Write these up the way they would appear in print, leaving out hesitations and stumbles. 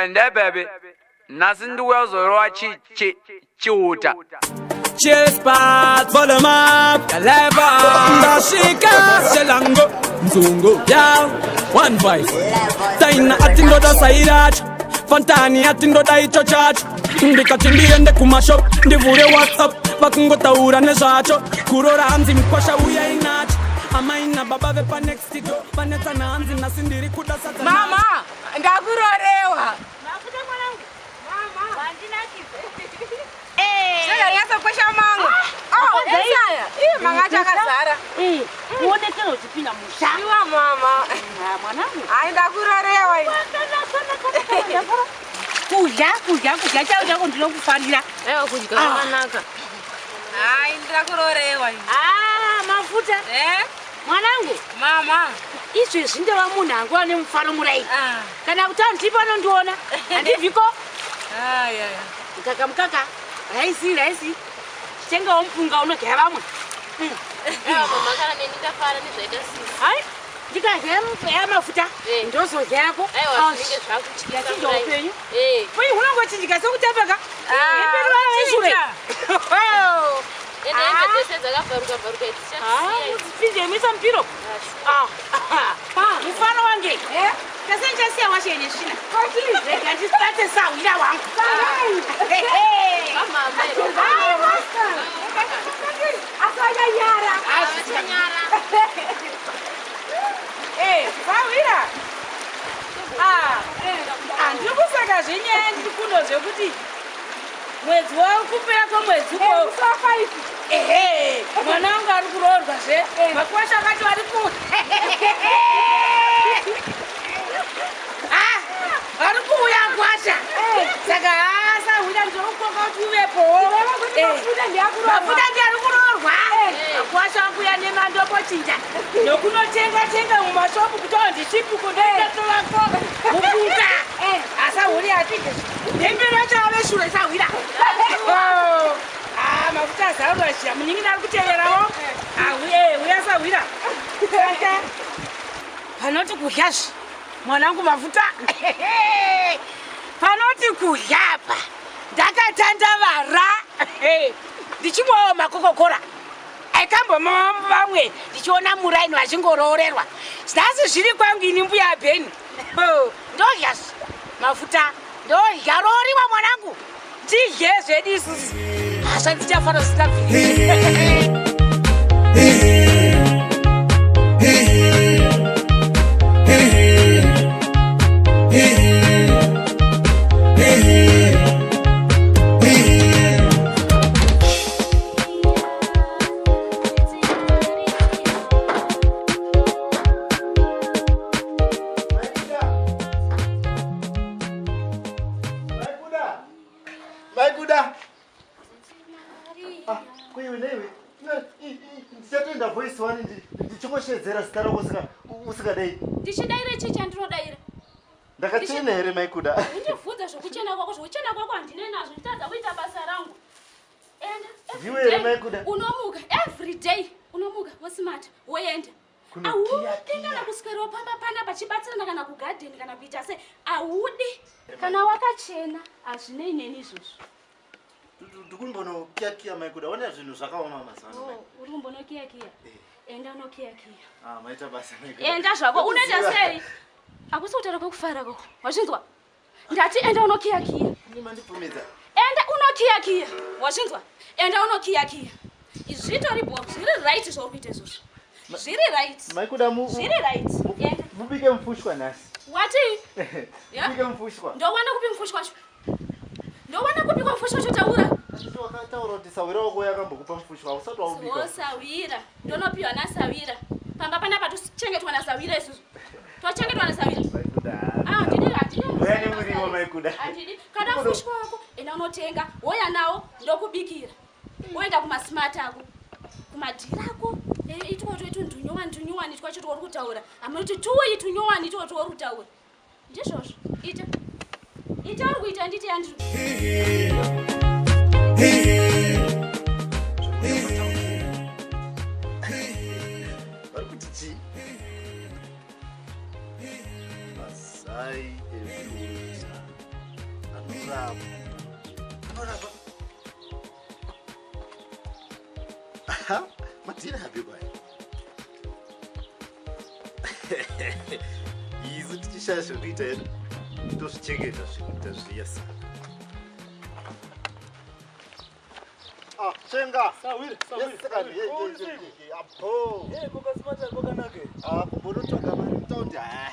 Ende baby, nhasi ndikuya kuzorova chi chi chiuta. Chest volume up, level. Ndashika shelango, mzungu, yeah. One voice. Taina ati ndoda sairacho, Fantani ati ndoda icho chacho. Ndikati ndiende kumashop, ndivhure WhatsApp, vakungotaura nezvacho. Kurora hanzi mkwasha uya inacho. Amai nababa vepa next door vanetsana hanzi nhasi ndiri kuda sadza. Mama, ndakurorewa. Mafuta mwanangu. Mama. Wandinakidza. Zvakanyatsokwesha mango. Oh, esaya. Iye manga achakazara. Eh, uonekera uchipinda musha. Iwa mama. Ah, mwanangu. Ai ndakurorewa. ini. Kudya, kudya, kudya chako chako ndinokufarira. Aiwa kudya kwakanaka. Ai ndakurorewa. ini. Ah, mafuta. Eh? Mwanangu, Mama. izvezvi ndava munhu anguva nemufaro murai. Ah. Kana kuti handipo anondiona. Handibviko. Ai ai. Mukaka mukaka. Raisi raisi. Chitengawo mupunga unogaya vamwe. Aiwa mama kana neni ndafara nezvaita sisi. Hai, ndikadya ya mafuta. Eh. Ndozodya yako. Aiwa Ah, zvinenge zvakutyisa. Yachinja kudai. upenyu. Eh. Upenyu hunongochinjika sekutapaka. Ah, Hembe vaveshure. Ende hembe dzese dzakabvaruka bvaruka idzi tichadzisiya idzi. Pinde muisa mupiro. Ah, Ah, mufaro wange. Kase ndichasiya washe nesvina. Rega ndibate sahwira wangu. shuwa. Mama here. Asanyanyara. Vachanyara. Eh, sahwira. Ah, handiri kusaka zvenyaya ndiri kuno zvekuti mwedzi wakupera kwemwedzi uko ehe mwana wangu ari kuroorwa zve makwasha akati vari ku Ah, vari kuuya gwasha saka hasahwira ndinokukoka kuti uvepowo mafuta ndiari kuroorwa makwasha anguya nemandopochinja nokunotenga tenga mumashopu kutaura ndichipi kundoitatovako mupunga asahuri atije hembe racho ave shure sahwira Ah, mafuta azarura zhiya munin'ina ari kuteverawo uya sahwira Saka, panoti kudyazve mwanangu mafuta panoti kudya apa ndakatandavara ndichimwawo makokokora aikamboma vamwe ndichiona muraini vachingoroorerwa nhasi zviri kwangu ini mbuya bheni ndodya mafuta ndodya rooriwa mwanangu tidye zvedu isusu hasha dzichafara zvisingabviri. Maikuda! Maikuda! Ah, kuiwe neiwe. Ndichatoenda voice one ndichingoshedzera zita rako usingadai. Ndichidaira chii chandinodaira? Ndakachena here Maikuda? Undibvunza zvokuchena kwako, zvokuchena kwako handine nazvo, nditadza kuita basa rangu. Enda. every Ndiwe here day Maikuda? Unomuka every day, unomuka wosimata, woenda. Kunokiya Audi kiya. kana kuswerawo pamba pana pachibatsirana kana kugadheni kana kuita sei, audi. Kana wakachena hazvinei neni izvozvo. Ndikumbonokiyakiya Maikuda. Ona zvinhu zvakaoma mazuva ano. Oh, uri kumbonokiyakiya. Enda unokiyakiya. Ah, maita basa Maikuda. Enda zvako, unoita sei? Hakusi kutaura kwekufara koko. Wazvinzwa? Ndati enda unokiyakiya. Ini mandibvumidza. Enda unokiyakiya. Wazvinzwa? Enda unokiyakiya. Zvitori bho, zviri right zvauri kuita izvozvo. Zviri right. Maikuda Zviri right. Enda. mubike mufushwa nhasi. Wati? Yeah? Mubike mufushwa. Ndowana kupi mufushwa wacho? Ndowana kupi kwa mufushwa wacho taura? Asi wakataura kuti sawira wako yakambokupa mufushwa usati waubika. Sawira. Ndonopiwa nasawira. Pamba panapa tochengetwa nasawira isusu. Tochengetwa nasawira. Maikuda. Ah, handidi handidi. Uya nemuriwo Maikuda. Handidi. Kana mufushwa wako enda unotenga, woya nawo ndokubikira. Woenda kumasmart ako. Kumadhira ako. Itwo itu ndunyowani ndunyowani twacho twauri kutaura. Hamunoti tuyi tunyowani itwo twauri kutaura. Ndizvozvo. Ita. Ita uri kuita nditi Andrew. Vari kuti chii? Mazai ezviuta. Madhiri abikwa aya. Isu tichishaya zvekuita hedu tozvichengeta zvekuita zviya saka. Ah, Chenga. Sawira, sawira. Yes, sekani. Ye, ye, ye, ye, Apo. Eh, kokasimata kwakanaka. Ah, kumbonotsvaga mari mutaundi. Ah.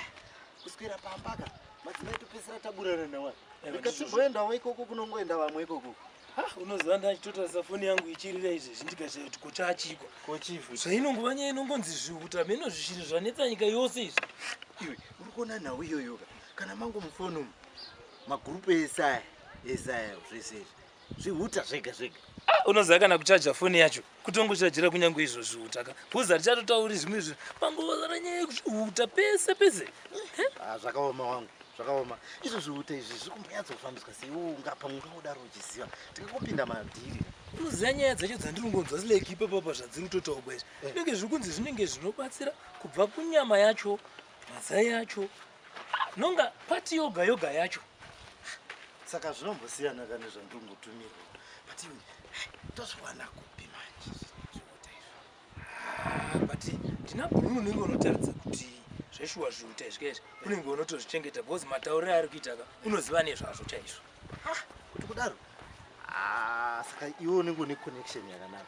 Kuswera pamba ka. Madzimai topedzisira taburana nawo. Ndikatimboendawo ikoko kunongoenda vamwe ikoko. Unoziva ndachitotarisa foni yangu ichirira izvezvi ndikashaya kuti kochachiko. Kochifu. Zvainongova nyaya inongonzi zviuta mheno zvishiri zvanetsa nyika yose izvi. Iwe, uri kuona nhau iyoyo ka. Kana mangu mufoni umu. Magurupu ese aya, ese aya zvese izvi. Zvihuta zvega zvega. Ah, unoziva kana kuchaja foni yacho kutongochajira kunyange izvo zvihuta ka. Bhuzi hatichatotauri zvimwe izvi. Pangova nyaya yekuzvihuta pese pese. Ah, zvakaoma wangu. Zvakaoma. Izvo zvihuta izvi zviri kumbonyatsofambiswa sei? Unga pamwe ungangodaro uchiziva. Tingangopinda madhiri. Unoziva nyaya dzacho dzandiri kungonzwa sileki ipapapa zvadziri kutotaurwa izvi. Zvinenge zviri kunzi zvinenge zvinobatsira kubva kunyama yacho, mazai acho, nonga pati yoga yoga yacho. Saka zvinombosiyana kana zvandiri kungotumirwa. But iwe, tozviwana kupi manje zvihuta izvi? Ah, but ndina Bruno unenge unotaridza kuti zveshuwa zvihuta izvi kaizvi unenge unotozvichengeta because matauriro aari kuita ka unoziva nezvazvo chaizvo. Ah, kuti kudaro? Ah, saka iwe unenge une connection yakanaka.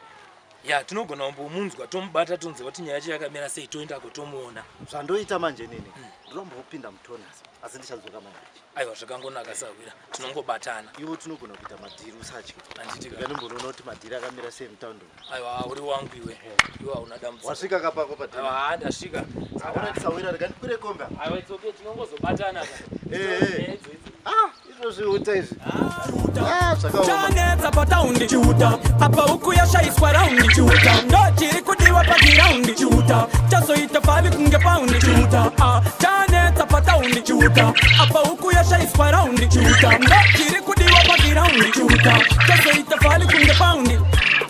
Ya, tinogona kumbomunzwa tomubata tonzwa kuti nyaya yacho yakamira sei toendako tomuona. Zvandoita manje nini, ndinombopinda mutonasi asi ndichadzoka manje. Aiwa, zvakangonaka sahwira, tinongobatana. Iwe tinogona kuita madhiri usatye. Handiti ka. Ndikanimbonoona kuti madhiri akamira sei mutaundi umu. Aiwa, uri wangu iwe. Iwe hauna dambudziko. Wasvika kapako padhiri? Aiwa, ndasvika. Hauna tisahwira, rega ndikwire kombi apa. Aiwa, it's okay, tinongozobatana ka. Eh, eh. Idzo, idzo. Ah, izvo zvihuta izvi. Ah, zvakaoma. Chanetsa pataundi chihuta apa huku yashaiswa raundi chihuta ndo chiri kudiwa pagiraundi chihuta chazoita favi kunge paundi chihuta. Ah, chanetsa pataundi chihuta apa huku yashaiswa raundi chihuta ndo chiri kudiwa pagiraundi chihuta chazoita favi kunge paundi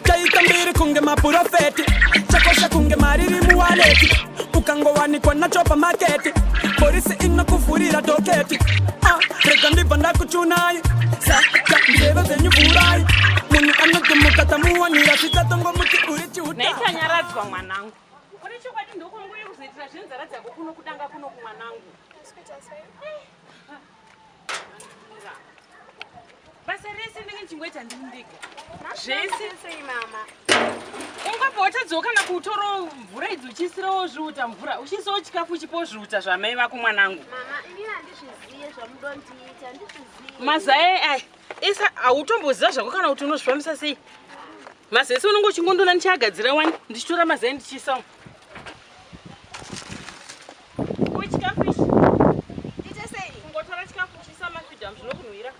chaita mbiri kunge mapurofeti chakosha kunge mari iri muwaleti ukangowanikwa nacho pamaketi polisi inokuvhurira doketi. Ah, rega ndibva ndakuchunai saka nzeve dzenyu vhurai munhu anodhumuka tamuwanira zvitatongomuti uri chihuta. Naitanyaradzwa mwanangu, kune chokwadi ndokunguye kuzoitira zvenzara dzako kuno kudanga kuno kumwanangu. Basa rese ndinge ndichingoita ndiri ndega zvese. Sei mama? Ungabva watadzoka kana kutorawo mvura idzi uchiisirawo zviuta mvura, uchiisawo chikafu, uchipawo zviuta zvamai vako mwanangu. Mama, inini handizviziye zvamudondiita, handizviziye. Mazai aya ese hautomboziva zvako kana kuti unozvifambisa sei. Mazai ese unenge uchingondona ndichiagadzira wani, ndichitora mazai ndichiisawo. Ko chikafu ichi? Ndiite sei? Kungotora chikafu uchiisa mafidhamu zvinokunhuhwira.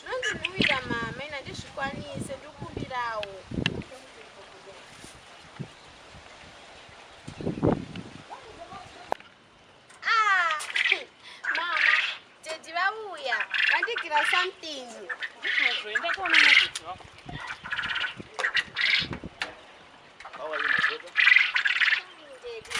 Zvinondinhuhwira mama, ini handizvikwanise, ndikumbirawo. Ah, mama, daddy vauya, vandigira something. Ndizvozvo, enda kuona madhedhi vako. How are you, my daughter? Daddy.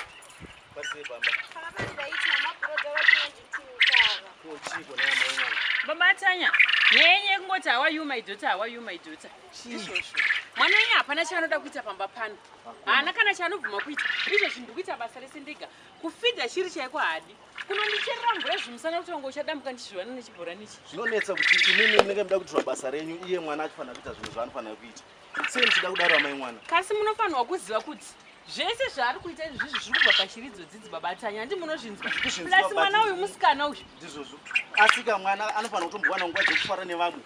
Pasei pamba. Pavapandiraiti mama bhurodha vachinondituka. Kochiko naye mai mwana. Baba Tanya, nyaya yekungoti how are you my daughter, how are you my daughter. Ndizvozvo. Mwana wenyu hapana chaanoda kuita pamba pano. Haana kana chaanobvuma kuita. Izvozvi ndiri kuita basa rese ndega. Kufidha chiri chaiko haadi. Kunondicherera mvura zvimusana kuti wange uchadambuka ndichizviwana nechibhorani ichi. Zvinonetsa kuti imimi munenge muda kuitirwa basa renyu iye mwana achifanira kuita zvinhu zvaanofanira kuita. Sei muchida kudaro amai mwana? Kasi munofanirwa kuziva kuti zvese zvaari kuita izvi zvizvi zviri kubva pashiri idzodzidzi baba Tanya, handi munozvinzwa? Kuzvinzwa, Plus mwana uyu musikana uyu. Ndizvozvo. Asika mwana anofanira kutombowana nguva dzekufara nevamwe.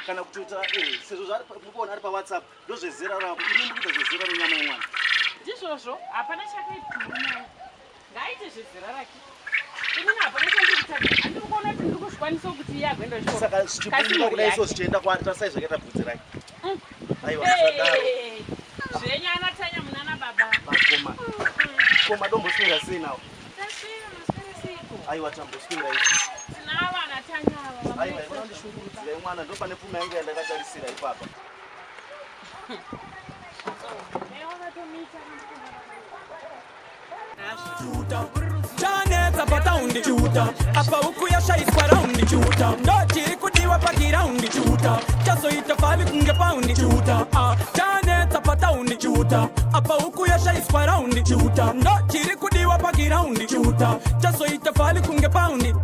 Kana kutoita sezvo zvaari mukuona ari paWhatsApp ndozvezera ravo. Imi muri kuita zvezera renyama yemwana. Ndizvozvo, hapana chakaipa murume. Ngaaite zvezera rake. Inini hapana chandiri kutadza. Handiri kuona kuti ndiri kuzvikwanisa kuti iye agoenda kuchikoro. Saka Kasi zvichiburuka mhuri kudai so yake. zvichienda kwaari tasai zvakaita bvudzi rake. Aiwa, musadaro. Hey, zvenyu ana Tanya munana baba. Makoma. Koma domboswera sei nawo? Taswera, maswera seiko? Aiwa, tamboswera izvi. Tinava ana Tanya ava. Aiwa, vanondishungurudzirai mwana ndo pane pfuma yangu yandakatarisira ipapa. Chanetsa pataundi. pataundi chiuta apa huku yashaiswa raundi chiuta ndo chiri kudiwa pagiraundi chiuta chazoita fali kunge paundi chiuta chanetsa pataundi chiuta apa huku yashaiswa raundi chiuta ndo chiri kudiwa pagiraundi chiuta chazoita fali kunge paundi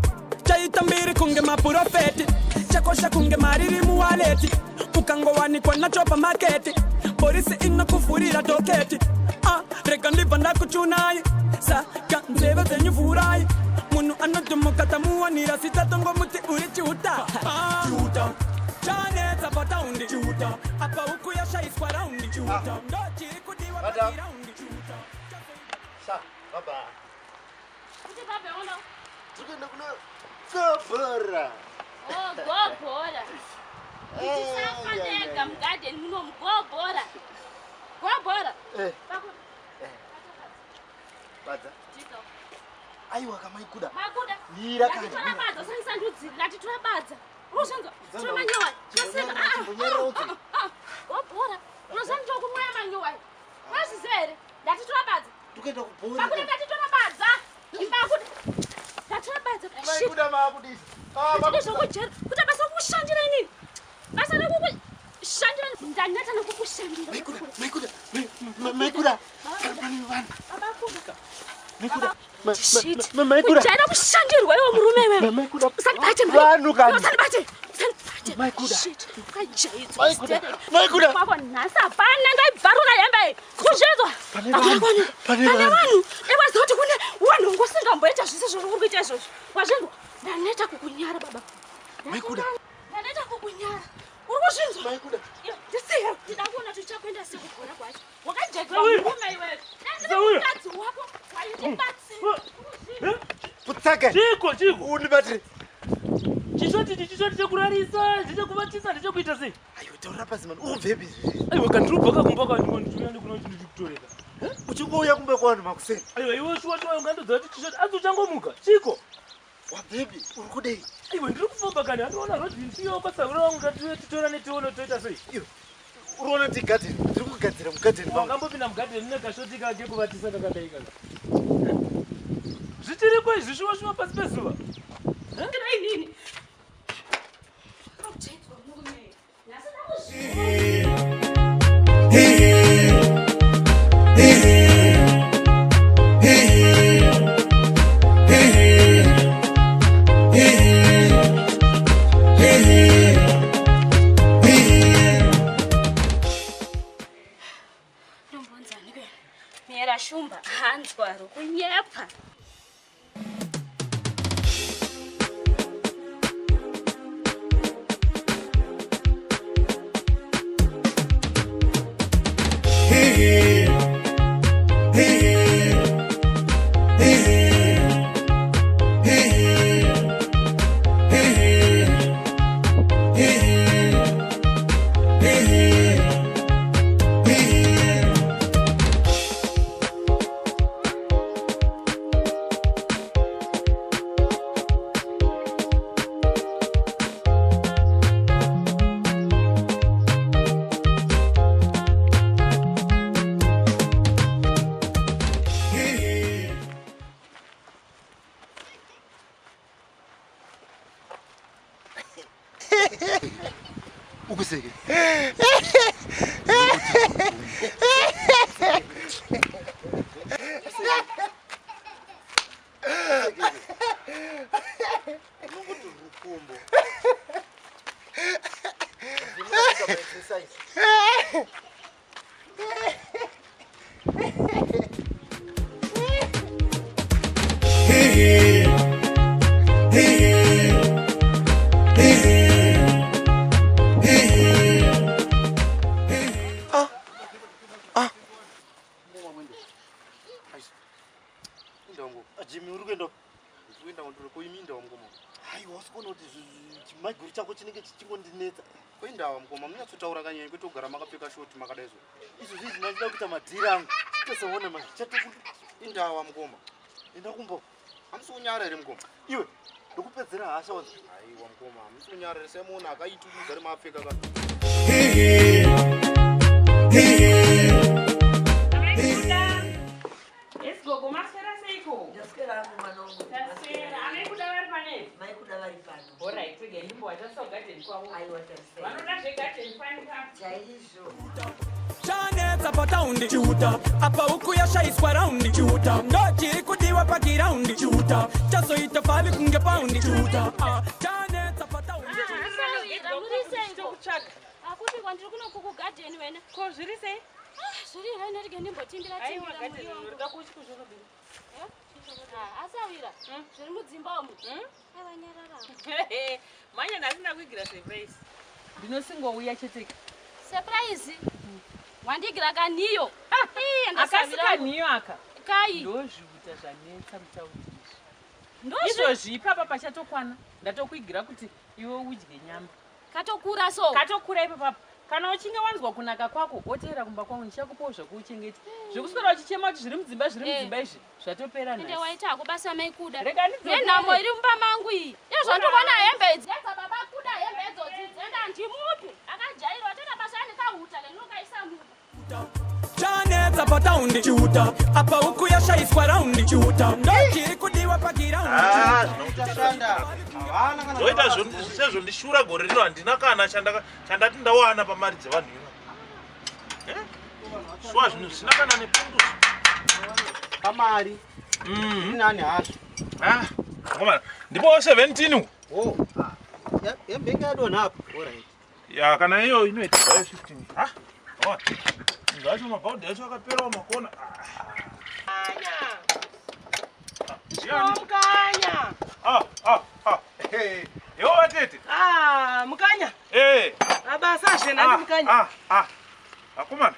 chaita mbiri kunge mapurofeti chakosha kunge mari iri muwaleti ukangowanikwa nacho pamaketi polisi inokuvhurira toketi rega ndibva ndakuchunai saka nzeve dzenyu vhurai munhu anodhumuka tamuwanira sita tongomuti uri chiuta chiuta chanetsa pataundi chiuta apa huku yashaiswa raundi chiuta ndo chiri kudiwa pagiraundi chiuta. Sa, baba. Kuti babe uno. Tikuenda kuno gobhora. Oh, gobhora. Ndichisafa ndega mugadheni muno gobhora. Gobhora. Eh. Bakuda. Badza. Jika. Aiwa kamaikuda. Makuda. Mira kani. Ndatitora badza usandisa ndudziri. Ndatitora badza. Urozvinzwa? Tora manyowa. Chaseka. Gobhora. Unozvandiwa kumwaya manyowa. Wazviziva here? Ndatitora badza. Tukuenda kubhora. Bakuda ndatitora badza. Imbakuda. Ndatora badza. Maikuda maakudisa. Ndezvokujera. Kuita basa rekushandira inini. Basa rekukushandira. Ndaneta nekukushandira. Maikuda, maikuda. Maikuda. Pane vanhu. Babakuda. Maikuda. Shit. Maikuda. Kujaira kushandirwa iwe murume iwewe. Maikuda. Usandibate Vanhu kani. Usandibate. Usandibate. Maikuda. Shit. Wakajaidzwa. Maikuda. Maikuda. Kwako nhasi hapana ndaibvarura hembe iyi. Kuzvinzwa. Pane vanhu. Pane vanhu. Ewaziva kuti kune vanhu ngosingamboita zvese zvauri kuita izvozvo. Wazvinzwa? Ndaneta kukunyara baba. Maikuda. Ndaneta kukunyara. Uri kuzvinzwa? Maikuda. Ndisiye. Ndida kuona tichakuenda sei kugora kwacho. Wakajaidzwa Sawira. murume iwewe. Sawira. Mukadzi wako waitibatsira. Putsake. Chiko chiko. Undibatire. Chishoti ichi chishoti chekurarisa, ndechekuvatisa, ndechekuita sei? Aiwa taura pasi mani. Ubvepi izvi? Aiwa kandirubva kumba kwangu ndichiuya ndikuno ndichikutoreka. Uchingouya kumba kwanhu makuseni. Aiwa iwe shuwa shuwa ungandoziva kuti chishoti asi uchangomuka. Chiko. Wabvepi? Uri kudei? Aiwa ndiri kufamba kani andiona rodhi ndiyo kwasaura wangu ngatiuye titorane tione toita sei. Iwe. Uriona kuti gadheni. Ndiri kugadzira mugadheni mangu. Wakambopinda mugadheni nekashoti kake kuvatisa kakadai kaka. Zvichiriko izvi shuwa shuwa pasi pezuva. Inini. Wakajaidzwa murume. Nhasi ndakuzviona. Ndombonzani ke? Miyera shumba hanzwaro kunyepa. Ukuseke. Unongoti rukombo. Exercise. Jimmy uri kuenda Kuenda kundure kuiminda mukoma. Aiwa usikuona kuti chimaguru chako chinenge chichingondinetsa. Kuendawa mukoma munyatsotaura kanyanya kwete kugara makapfeka shoti makadai so. Izvozvi izvi ndachida kuita madhiri angu. Tozoona manje. Indawa mukoma. Enda kumba. Hamusi kunyara here mukoma? Iwe ndokupedzera hasha wanza. Aiwa mukoma, hamusi kunyara here semunhu akaitukuza rimapfeka ka. Yes, gogo, maswera seiko? Ndaswera hangu mwana wangu. Ndaswera. Vanoda zvegadheni fanika. Chaizvo. Chanetsa pataundi chiuta, apa huku yashaiswa raundi chiuta, ndo chiri kudiwa pakiraundi chiuta, chazoita favi kunge paundi chiuta. Ah, chanetsa pataundi. Kutsvaga. Akuti kwandiri kuno kugadheni wena. Ko zviri sei? Ah, zviri here nerege ndimbotimbira Aiwa timbira gadheni muriwo. rinoda kuchikuzvokabiri. Ah, asawira zviri mudzimba umu. Aiwa nyarara. Manya nhasi ndakuigira surprise. Ndinosingouya chete. Surprise. Wandigira kaniyo. Ii, Akasi kaniyo aka. Kai. Ndozviuta zvanetsa mutaundi izvi. Ndozvi- Izvozvi ipapa pachatokwana ndatokuigira kuti iwe udye nyama. Katokura so. Katokura ipapapa. Kana uchinge wanzwa kunaka kwako woteera kumba kwangu ndichakupawo zvekuuchengeta. Zvekuswera uchichema kuti zviri mudzimba zviri Eh. mudzimba izvi zvatopera Ende nhasi. waita hako basa maikuda. Rega ndidzokere. Nenhamo iri mumba mangu iyi. Yezvandikuona hembe idzi. Edza baba kuda hembe idzodzi dzenda ndimupi. Akajairwa toita basa nekahuta lenokaisa mumba. Chanetsa pataundi chiuta, apa huku yashaiswa raundi chiuta, ndo chiri kudiwa pakiraundi. Zvoita sezvondishura gore rino handina kana chandati ndawana pamari dzevanhu ivo. Shuwa zvinhu zvisina kana nepunduso. Pamari. Nani hazvo. Ah, akomana, ndipo 17 Oh. Hembe inga yadonha apo. Alright. Ya kana iyo inoita zvayo 15. Ah, akomana. Zvacho mabhaudhi acho akaperawo makona. Ndiani? Mukanya. Ah, ah, ah. Hey, Yo vatete. Ah, Mukanya. Eh. Mabasa zvenhandi Mukanya. Ah, ah. Akomana.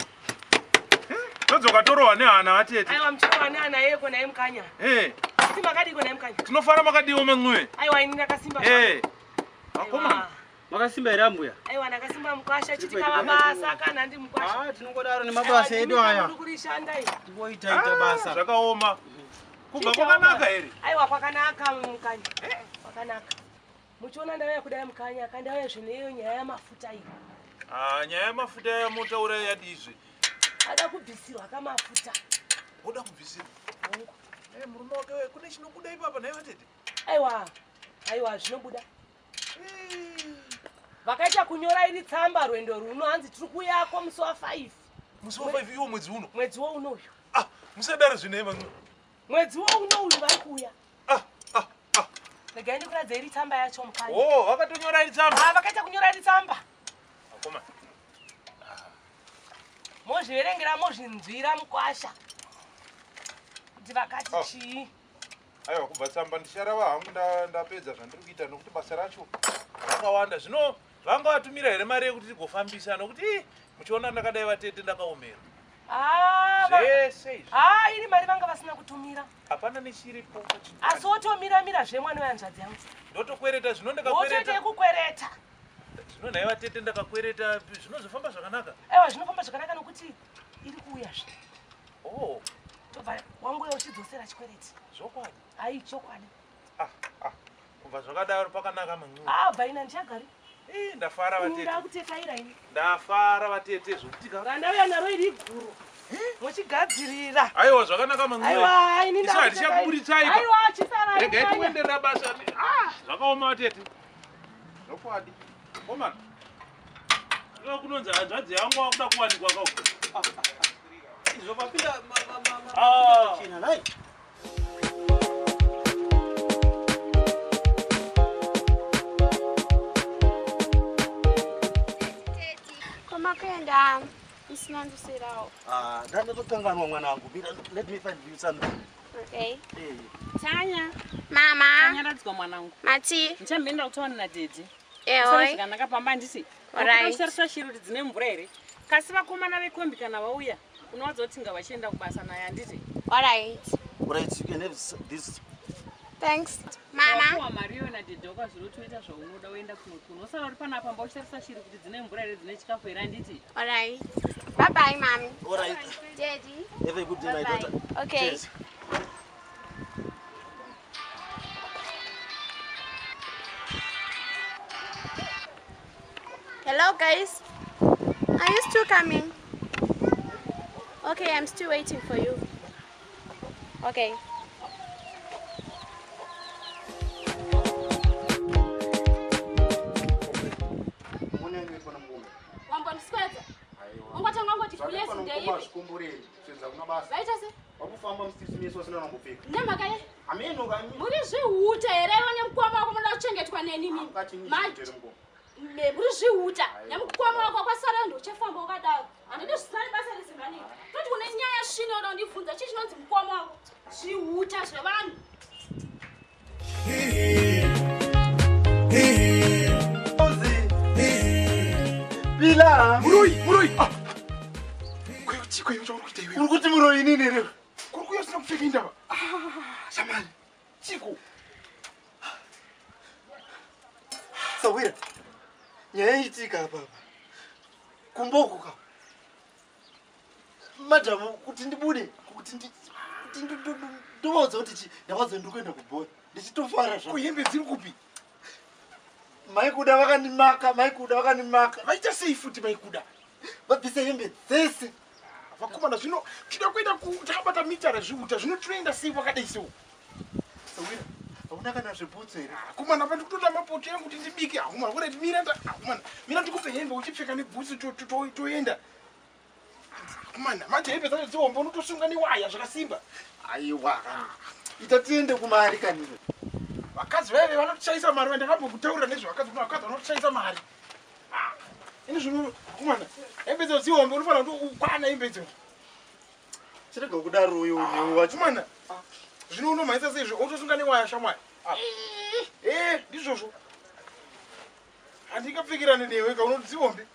Todzoka torohwa nehana vatete. Aiwa muchirohwa nehana yeko naye Mukanya. Eh, Kuti makadiko naye Mukanya. tinofara makadiwo man'we. Aiwa ini ndakasimba. Eh. Akomana. Makasimba here ambuya? Aiwa ndakasimba mukwasha chitikava basa kana ndi mukwasha. Ah, tinongodaro nemabasa edu aya. Muri kurishanda iyi. Tingoita ita basa. Zvakaoma. Kubva kwakanaka here? Aiwa kwakanaka Mukanya. Kwakanaka. Muchiona ndauya kudai Mukanya, kandauya zveneyo nyaya yamafuta iyi. Ah, nyaya yemafuta yamotaura yadizve. Ada kubvisirwa kamafuta. Oda kubvisirwa. Eh, murume wake we, kune chinobuda ipapa nhai vatete. Aiwa, aiwa zvinobuda. Vakaita kunyora iri tsamba rwendo runo hanzi tiri kuyako musi wa5. Musi wa5 iwo mwedzi uno. Mwedzi wo unoyu. Ah, musadaro zvino man'we. Mwedzi wo unouyu vari kuuya. Regai ndikuratidze iri tsamba yacho Mukanya. Oh, vakatonyora iri tsamba. Ah, vakaita kunyora iri tsamba. Akomana. Mozviverengera mozvinzwira mukwasha. Kuti vakati Ah. chii. Aiwa kubva tsamba ndicharava hangu ndapedza zvandiri kuita nokuti basa racho rakawanda. Zvino vanga vatumira here mari yekuti tigofambisa nokuti ii, muchiona ndakadai vatete ndakaomera. Ah, Zvese izvi. Ah, iri mari vanga vasina kutumira. Hapana nechiripo. Asi wotomiramira zvemwana wehanzvadzi yangu. Ndotokwereta zvino Wotoita ndakakwereta. yekukwereta. Zvino nhai vatete ndakakwereta zvinozofamba zvakanaka. Aiwa zvinofamba zvakanaka nokuti iri kuuyazve. Oh, Tobva wanguya uchidzosera chikwereti. zvokwadi. Ai, chokwadi. Kubva zvakadaro pakanaka man'we. Ah, bva ina ndichagari. Ii, ndafara vatete. Ndakutekaira ini. Ndafara vatete zvokuti ka. Randauya naro iri guru. Muchigadzirira. Aiwa zvakanaka man'we. Aiwa, ini Isu hatichakuburitsai pa. Aiwa, chisarai. Regai Mukanya. tienderera basa. Ah, zvakaoma vatete. Zvokwadi. Komana. Ino kunonzi hanzvadzi yangu wakuda kuwanikwa kauko. Izvo papinda Ah. chena nai. Kwamakaenda musina ndusirawo. Ah, ndatokanganwa mwanangu. Mira, let me find you something. Okay. Eh. Tanya. Mama. Tanyaradzwa mwanangu. Mati. Ndichamboenda kutaura nadhedhi. Ehoi. Usare zvakanaka pamba handiti. Alright. Usarisa shiri kuti dzine mvura here. Kasi vakomana vekombi kana vauya unowadza kuti ngavachienda kubasa naye handiti. Alright. Alright, you can have this. Thanks. Mama. Wapuwa mari iyo nadhedhi wakazirotoita zvaunoda woenda kumwe kuno. Usara uri panapa pamba uchitarisa shiri kuti dzine mvura here dzine chikafu here handiti. Alright. Bye bye, mommy. Alright. Daddy. Have a good day, my Bye-bye. daughter. Okay. Cheers. Hello, guys. Are you still coming? Okay, I'm still waiting for you. Okay. Wambondiswedza. Ungotanga ungoti kulezi ndeipi? Zvikomboreri, kuedza kuna basa. Vaita se? Wakufamba mustreet mesu vasina kumbopfeka. Nemhaka ye? Hameno kani. Muri zvihuta here iwe nemukoma wako munoda kuchengetwa neni mimi? Manje. Muri zvihuta nemukoma wako kwasara ndochafamba wakadaro. Handidi zvisina nebasa rezimani. Toti une nyaya svino yoda kundibvunza chii chinonzi mukoma wako? Zvihuta zvevanhu. Bila. Muroyi, muroyi. Ah. Kweyo chiko iwe chauri kuita iwe. Uri kuti muroyi inini here? Kuri kuya usina kupfeka indava. Ah, shamani. Chiko. Sawira. Nyaya iitika apa apa. Kumba uko ka. Madam kuti ndibude, kuti ndi kuti ndovaudza kuti chi ndavaudza ndiri kuenda kubhora. Ndichitofara zvangu. Hembe dziri kupi? Maikuda vakandimaka, maikuda vakandimaka. Vaita sei futi maikuda? Vabvisa hembe dzese. Vakomana zvino tinoda kuenda ku takabata mita rezviuta zvino tinoenda sei wakadai sei? Sawira, hauna kana zvebhutsu here? Akomana pa ndikutoda mapoto yangu kuti ndibike. Akomana, uri mira nda akomana. Mira ndikupe hembe uchipfeka nebhutsu toenda. Akomana, manje hembe dzacho dzihombe unotosunga newaya zvakasimba. Aiwa kana. Ita tiende kumari kani. Vakadzi vaive vanotishaisa mari vandakambokutaurira nezvevakadzi kuti vakadzi vanotishaisa mari. Ah, ini zvino akomana, hembe dzo dzihombe unofanira kuti ukwana hembe idzo. Chirega kudaro uyo newe wacho. Akomana, zvino unomhanyisa sei zve otosunga newaya shamwari. Ah. Eh, ndizvozvo. Handingapfekerane newe ka unoti dzihombe.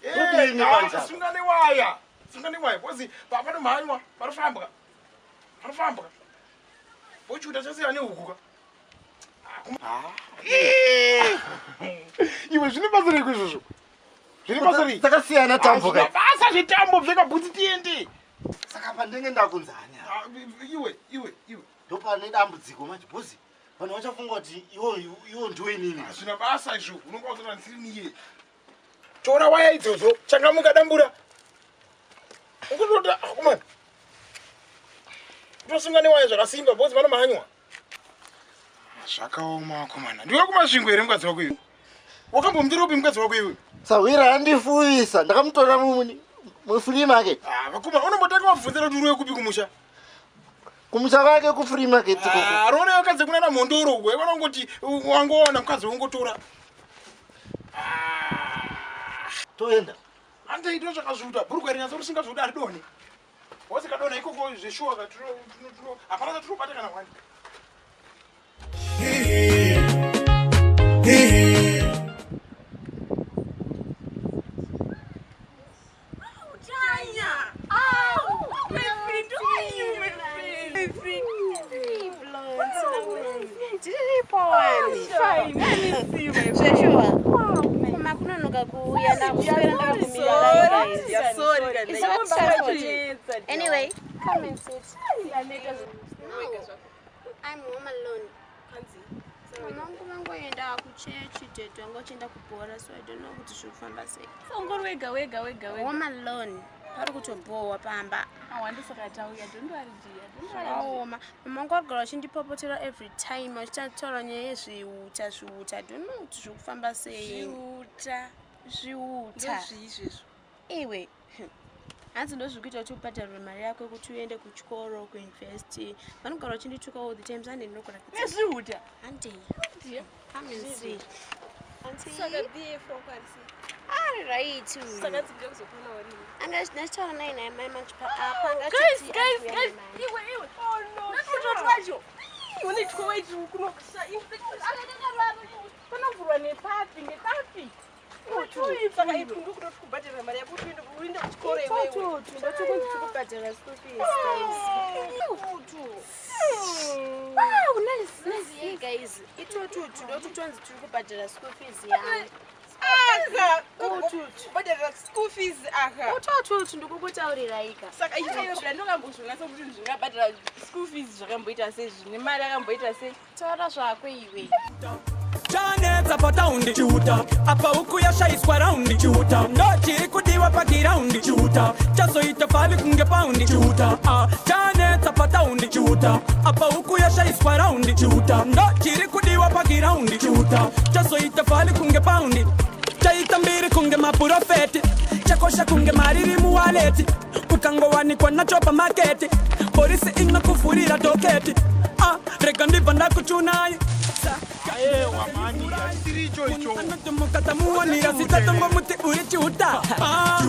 Ndodini manje apa? Sunga newaya. Sunga newaya because panomhanywa, panofambwa. Panofambwa. Bochuta chasiyana nehuku ka. Iwe zvine basa reiko izvozvo? Zvine basa rei? Takasiyana tambo Hazvina kai. Basa zvetambo pfeka bhutsi tiende. Saka pandenge ndakunzi hani apa? Ah, Iwe, iwe, iwe. Ndopane dambudziko manje bhozi. Vanhu vachafunga kuti iwo iwo ndiwe inini. Hazvina basa izvo. Unonga usina ndisiri niye. Tora waya idzodzo, changamuka dambura. Ukutoda akomana. Kutosunga newaya zvakasimba bhozi vanomhanywa. Zvakaoma akomana. Ndiwe kumasvingo here mukadzi wako iwe? Wakambomutora upi mukadzi wako iwe? Sawira andifuvisa, ndakamutora mu free market. Ah, vakomana unombotanga wabvunzira kuti uriwe kupi kumusha? Kumusha kwake ku free market ikoko. Ah, rona yakadzi kunana mhondoro uko. Yakona kungoti wangoona mukadzi wongotora. Toenda. Handei ndozvakazvuta. Bhurugwa rinyatso risingazvudi haridoni. Wasikadona ikoko zveshuwa ka tino tino hapana chatinobata kana wani. Tanya! Oh, my friend, how are you, my friend? My friend. Ndiripo wani. Fine, I miss you, my friend. Zveshuwa. Kuma kunonoka kuuya ndakuswera ndakakumira Sorry, guys. sorry, guys. It's not transport. Anyway, come and sit. No, I'm home alone. Mama vangu vangoenda kuchechi tete vanga vachienda kubhora so I don't know kuti zviri kufamba sei. Ungori wega wega wega wega. Home alone. Pari kutobhowa pamba. Awandisaka tauya, don't worry dear. Don't worry. Zvakaoma. Mama vangu vagara vachindipopotera every time vachitaura nyaya yezviuta zviuta. I don't know kuti zviri kufamba sei. Zviuta. Zviuta. Ndozvii izvezvo? Iwe. Hanzi ndozvikuita kuti ubhadharwe mari yako yekuti uende kuchikoro kuuniversity. Vanogara vachindituka all the time sande ndinogona Nezviuta. Handei. Dear. Come and see. Auntie. Saka BF wako ari sei? Ari right. Saka dzikuda kuzokuonawo rini? Anga ndachitaura naye naye mai machipa apa anga Guys, achiti guys, akuuya guys. nemari. Iwe, iwe. Oh no. Natuto twacho. Une twa wetu kunokusha. Panovhurwa nepapi, nepapi. Saka itu ndokutoti kubhadhara mari yako kuti uende kuchikoro iwewe. Itotutu ndotokunzi tikubhadhara school fees guys. Wow, nice, nice. Yeah, guys. Itotutu ndototonzi tiri kubhadhara school fees yangu. Aka, Ututu. kubhadhara school fees aka. Utotutu ndikukutaurirai ka. Saka icho ndokambozvionasa kuti zvingabhadhara school fees zvakamboita sei zvine mari akamboita sei. Taura zvako iwe. Chanetsa pataundi chiuta apa huku yashaiswa raundi chiuta ndo chiri kudiwa pagiraundi chiuta chazoita favi kunge paundi chiuta ah, chanetsa pataundi chiuta apa huku yashaiswa raundi chiuta ndo chiri kudiwa pagiraundi chiuta chazoita favi kunge paundi chaita mbiri kunge mapuro Chakosha kunge mari iri muwaleti, ukangowanikwa nacho pamaketi, polisi inokuvhurira doketi. Ah, rega ndibva ndakuchunai. Anotomukatamuwanira zitatongomuti uri chihuta. Ah,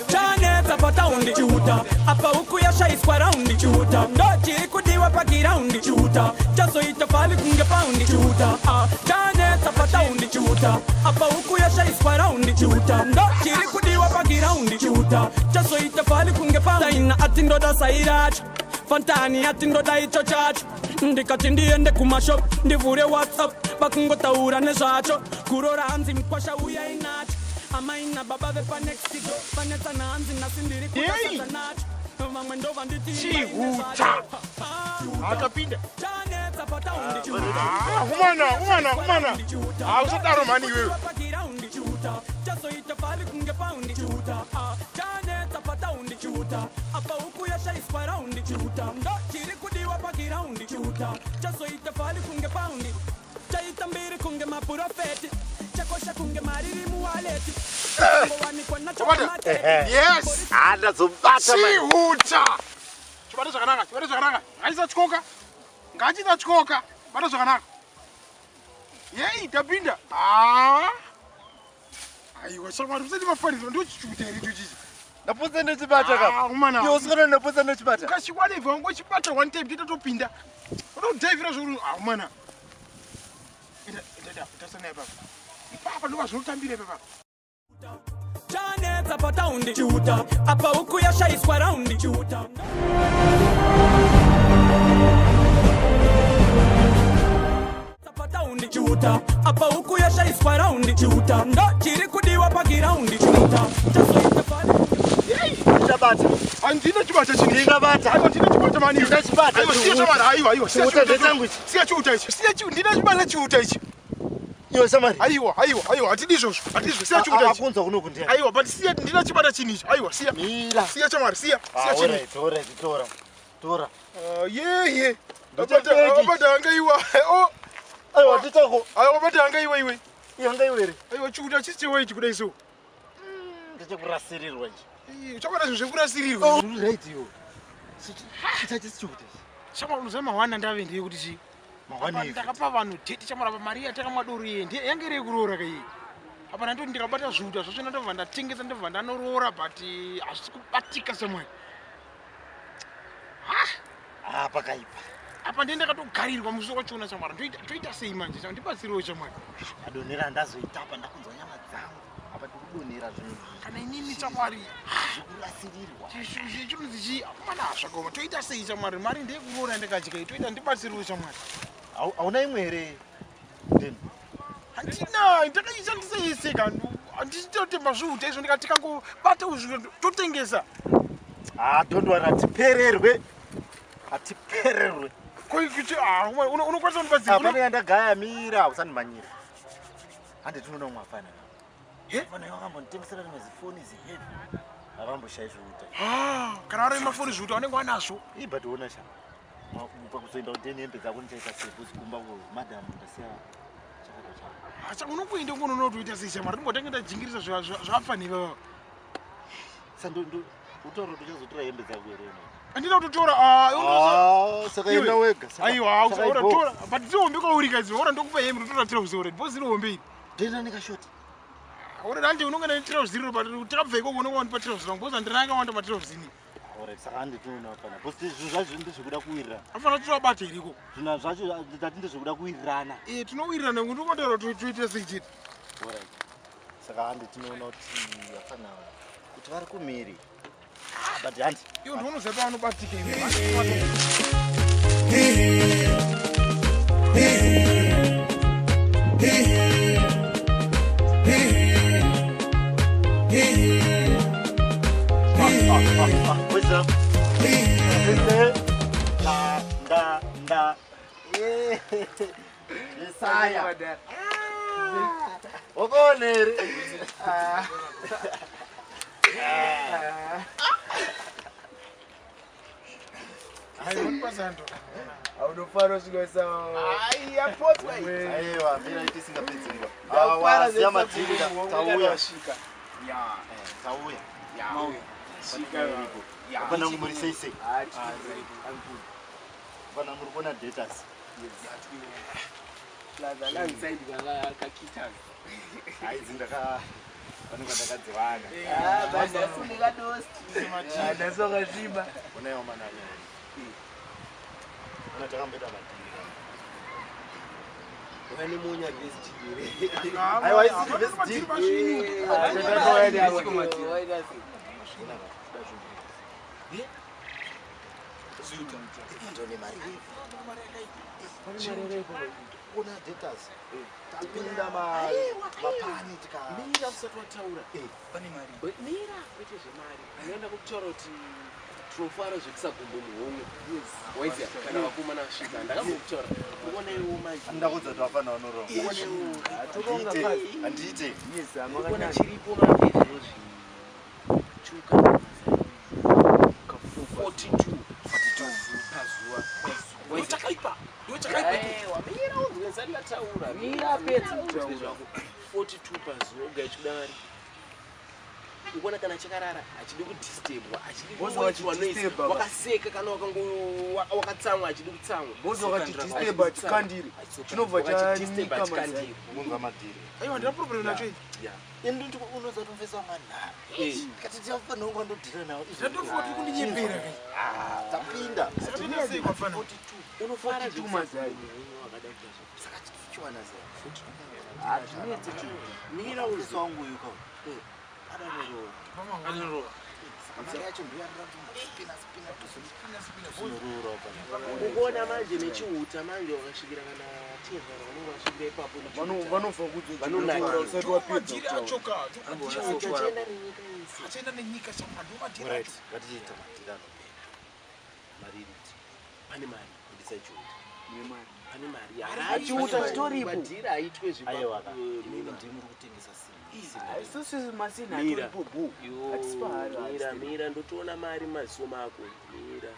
chanetsa pataundi chihuta, apa huku yashaiswa raundi chihuta, ndo chiri kudiwa pagiraundi chihuta, chazoita pali kunge paundi chihuta. Ah, chanetsa pataundi chihuta, apa huku yashaiswa raundi chihuta, ndo chiri kudiwa pagiraundi chihuta, chazoita pali kunge paundi. Taina ati ndoda sairacho, fantani ati ndoda icho chacho, ndikati ndiende kumashop ndivhure WhatsApp, vakungotaura nezvacho, kurora hanzi mukwasha uya inacho, amai nababa vepanext door vanetsana hanzi nhasi ndiri kudasasa nacho, vamwe ndovanditi Chihuta. Akapinda. Chanetsa pataundi. Ah, umana, umana, umana. Ah, usadaro mani iwewe. Pagiraundi chihuta, chazoita pali kunge paundi chihuta. Ah, chanetsa pataundi chihuta, apa huku yashaiswa raundi chihuta, ndo chiri kudiwa pagiraundi chihuta, chazoita pali kunge paundi, chaita mbiri kunge mapurofeti, chakosha kunge mari iri muwaleti, ngowanikwa nacho pamaketi. Yes. Ah, ndazobata mani. Chihuta. Chibata zvakanaka, chibata zvakanaka. Ngachisatyoka. Ngachisatyoka. Bata zvakanaka. Yei, tapinda. Ah. Aiwa, shamwari, usati mafaniro ndochichuta here icho chichi. Ndapotsa ndochibata ka. Ah, umana. Iwe usikana ndapotsa ndochibata. Ukachikwana ibva wangochibata one time totopinda. Unodhaivira zvokuti ah, umana. Enda, enda, tasana ipapa. Ipapa ndova zvinotambira ipapa. Chanetsa pataundi chihuta, apa huku yashaiswa raundi chihuta. Pataundi chihuta, apa huku yashaiswa raundi chihuta, ndo chiri kudiwa pagiraundi chihuta, chazoita pali. Ndichabata. Handina chibata chini. Ndingabata. Aiwa, ndina chibata mani. Ndina chibata. Aiwa, siya shamwari. Aiwa, aiwa, siya Chihuta chihuta. ndechangu ichi. Siya chihuta ichi. Siya chihuta, ndina chibata chihuta ichi. Iwe shamwari. Aiwa, aiwa, aiwa, hatidi izvozvo. Hatidi izvozvo. Siya chihuta ichi. Akunzwa kunoku ndiani? Aiwa, but siya, ndina chibata chini ichi. Aiwa, siya. Mira. Siya shamwari, siya. Ah, Siya chini. alright, alright, tora. Tora. Ah, ye, ye. Ndechepeki. Abata angaiwa. Oh, Aiwa, ndichako. aiwa, abata angaiwa iwe. Iwe ngaiwe here? Aiwa, chihuta chisi chewa ichi kudai so. Ndechekurasirirwa ichi. Ii, Uchabata zvinhu zvekurasirirwa. Uri right iwe. Chicha chihuta ichi. Shamwari, unoziva mahwana ndave ndeye kuti chii? Mahwana Apa iwe. ndakapa vanhu tete shamwari, apa mari yatakamwa doro iye ndiye yange iri yekuroora ka iye. Apa ndandoti ndikabata zvihuta zvacho ndobva ndatengesa ndobva ndanoroora, but hazvisi kubatika shamwari. Ah, pakaipa. Apa ndiye ndakatogarirwa musi wachona shamwari, ndoita sei manje shamwari, ndibatsirewo shamwari. Madonhera andazoita apa ndakunzwa nyama dzangu. Apa ndikudonhera zvinhu Kana inini shamwari, zvekurasirirwa. chinonzi chii? Akomana, zvakaoma, toita sei shamwari? Mari ndeyekuroora ndakadya iyi, toita ndibatsirewo shamwari. Hauna imwe here? Then. Handina, ndakaishandisa yese ka, handichitotemba zvihuta izvo, ndikati tikangobata izvi totengesa. Ah, don't worry, hatipererwe. Hatipererwe. Unokwanisa kundibatsira? Hapana yandagaya, mira, usandimhanyira. Hande tinoona umwe afana. Fana wakambonditengesera rimwe zifoni ziheavy. Havamboshayi zvihuta. Ah, kana vari mafoni zvihuta vanenge vanazvo. Ii, but ona sha. Pakuzoenda kuteni hembe dzako ndichaita sei? Because kumba ko madam ndasiya chakata chako. Acha unongoenda kungonoona kuti uita sei shamwari, ndingotange ndajingirisa zvavafani ivava. Sa ndo ndo utaura kuti uchazotora hembe dzako here ino? Handina kutotora. Ah, Ah, saka enda wega. Aiwa, Saka ora ibo. tora, but dzihombe kwauri ka idzi, ora ndokupa hembe ndotora tirauzi ora, because irihombe iri. Ndoenda nekashoti. Ora hande unonge netirauzi riro, but takabva ikoko unonge wandipa tirauzi rangu, because handina akawanda matirauzi ini. Alright, saka hande tinoona pana. Because zvinhu zvacho ndezvekuda kuwirirana. Afana tovabata here ikoko? Zvinhu zvacho ndati ndezvekuda kuwirirana. Eh, tinowirirana nekuti ungotaura kuti toita sei chete. Alright. Saka hande tinoona kuti hapana kuti vari kumhiri. Ah, but handi. Iwo ndounoziva pavanobatika iwe. What's up? Nda, nda, nda. Eh. Yesaya. Wakaona here? Haunofara svika. Aiwa, mira tisingapedzi nguva. Ndafara Awa, siya madhiri zvesabhuku tauya. wasvika. Ya. Tauya. Ya. Hapana muri sei sei. Hapana muri kuona datas. Plaza alongside kakiters. Haidzi ndaka vanenge ndakadziwana. Ah, basi kadosti. Ndasokasviba. Unayo manani. Unotakamboita madhiri. Vane monya vesti here. Aiwa isiri vesti. Ona datas. Tapinda mapani tika. Mira usati wataura. Pane mari. Mira kwete zvemari. Unoenda kutaura kuti tinofara zvekusagumbo muhomwe. Waiziya kana vakomana vasvika ndakambokutaura. Uoneiwo manje. Ndakudza kuti vafana vanoronga. Handiite. Unoona chiripo manje izvozvi. Chuka 42 pazuva. Ndochakaipa. Ndochakaipa. Mira unzwe ndisati ndataura. Mira pedza kutaura zvako. 42 pazuva ugaye chikuda mari. Ukuona kana chakarara achidi kudisturbwa, achidi kuitwa noise. Wakaseka kana wakatsamwa achidi kutsamwa. Bozo wakachidisturba chikandiri. Chinobva chanyika mazai. Munzwa madhiri. Aiwa ndina problem nacho iyi. Ini nditi unoza kutomfesa manhara. Kati tichafanira kunga ndodhira nawo. Zvatofoti kundinyepera kai. Ah, tapinda. Tapinda sei kwafana? 42. Unofara 42 mazai. Wakada kuita zvo. Saka tichiwana zai. Hazvinetse chinhu. Mira uzo wangu uyu kawo. Ukuona manje nechiuta manje wakasvikira kana tezvara vanenge vasvikira ipapo Vanobva Vanonakirwa. usati wapedza Madhiri acho ka. Chiuta chaenda nenyika yese. Achaenda nenyika shamwa ndo madhiri Right, acho. ngatichiita madhiri anopera. Mari inoti Pane mari budisa chiuta. pane mari. Chiuta chitoripo. Madhiri aitwe Aiwa ka. zvipa. Inini ndimi muri kutengesa simbi. Isusu masina Mira. atoripo bhu. Hatisi pahari. Mira, mira, ndotoona mari mumaziso mako. Mira.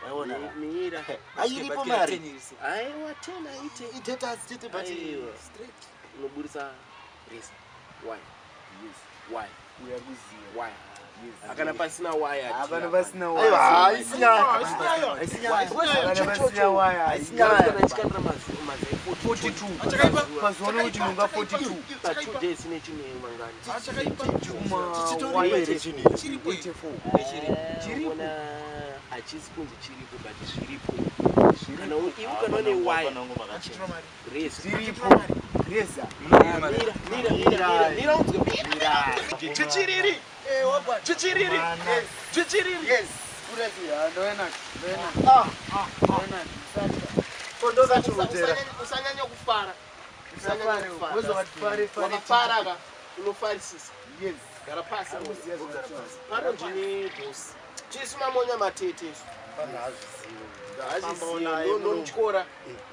Waiona ka? Mira. Airipo mari. Aiwa, 10 aite. Idatas chete but Aiwa. straight. Unoburisa resa. Why? Yes. Why? Uya kuziya. Why? Akana pasina waya. Hapana pasina Aiwa, waya. haisi nyaya. Haisi nyaya. Hapana pasina waya. Haisi nyaya. Kana chikandira mazai 42. Achakaipa. Pazuva nokuti nonga 42. Pa 2 days ine chine mangani. Achakaipa. Chichitoripo here chinhu ichi? Chiripo. 84. Chiripo. Hachisi kunzi chiripo but zviripo. Kana iwe kana une waya. Hapana ngoma makachena. Mari. Resa. Zviripo. Reza. Mira, mira, mira, mira unzwe. Mira. Chichiriri. Chichiriri. Chichiriri. Yes. Ndoena. Ndoena. Ndoena. Kondoza chiutera. Usanyanya kufara. Usafare. Wozo wati fare fare. Wakafara ka unofarisisa. Yes. Gara pasi. Akuziya zvakataura. Pano ndine bosi. Tisu mamonya matete isu. Pana hazvizivi. Hazvizivi. Ndomutyora.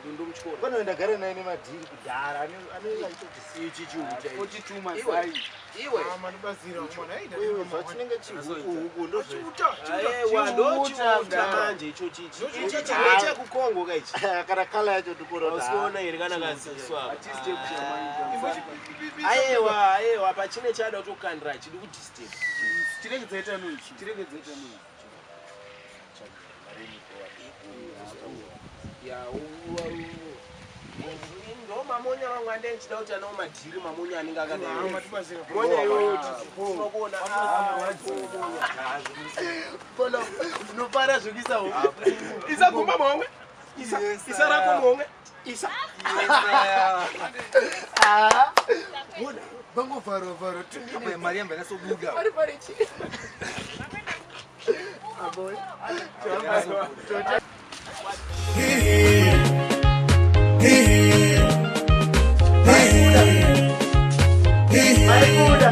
Ndomutyora. Pano ndagara naye nemadhiri kudhara. Anenge achitoti Ichi chiuta ichi. 42 mazai. Iwe. Ah, mandibatsira mwana. wewe zvachinenge chihuku ndozve. Chiuta. Aiwa ndochiuta manje icho chichi. Ichi chekukongo ka ichi. Kana kala yacho ndikuona kuti Usiona here kana kasiswa. Hatisi Aiwa, aiwa pachine chada kutokandira chidi kudisturb. Chiregedza noise. Chiregedza noise. Ya ndo mamonya mamwe andee ndichida kuti anawo madhiri mamonya anenge akadai. Mandibatsira. Monya iyoyo tinokuona. Bola unofara zvekuisa huku. Isa gumba muhomwe. Isa isa rako muhomwe. Isa. Ah. Bangovharwa vharwa Apo mari yamba inasobuda. Pari pari chi. Abo. Tota. Maikuda.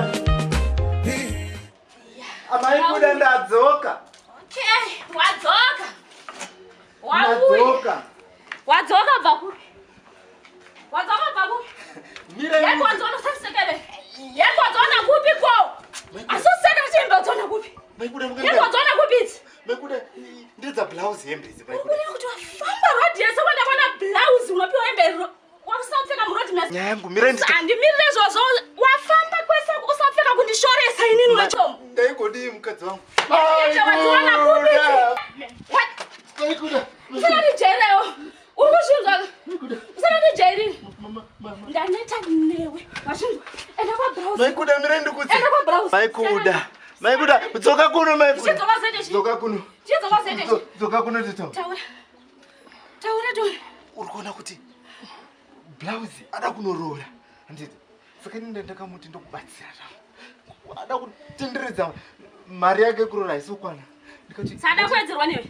Amaikuda ndadzoka. Okay, wadzoka. Wauya. Ndadzoka. Wadzoka bva kupi? Wadzoka bva kupi? Mira Yeko wadzona usasekele. Yeko wadzona kupi ko? Asusekele chimbe wadzona kupi? Maikuda Yeko wadzona kupi idzi? Maikuda ndedza blouse hembe idzi maikuda. Ukureva kuti wafamba road yese wenda kwana blouse unopiwa hembe wakusapfeka muroad mese. Nyaya yangu mira ndita. Handimirire izvozvo wafamba kwese usapfeka kundishoresa. Igodii mukadzi wangu. Wadziwana kupi? Maikuda. Usandijairirewo. Uri kuzvinzwa? Usandijairire. Ndaneta newe. Wazvinzwa? Enda kwaBrowse. Maikuda mire ndikudze. Enda kwaBrowse. Maikuda. Maikuda, dzoka kuno Maikuda. Chidzoka zete chi. Dzoka kuno. Chidzoka zete chi. Dzoka kuno titaure. Taura. Taura taura. Uri kuona kuti blouse ada kunoroora. Handiti. Saka ini ndakamuti ndokubatsira. Ada kutenderedza mari yake kuroora haisokwana. Ndikati Sada kuwedzerwa newe.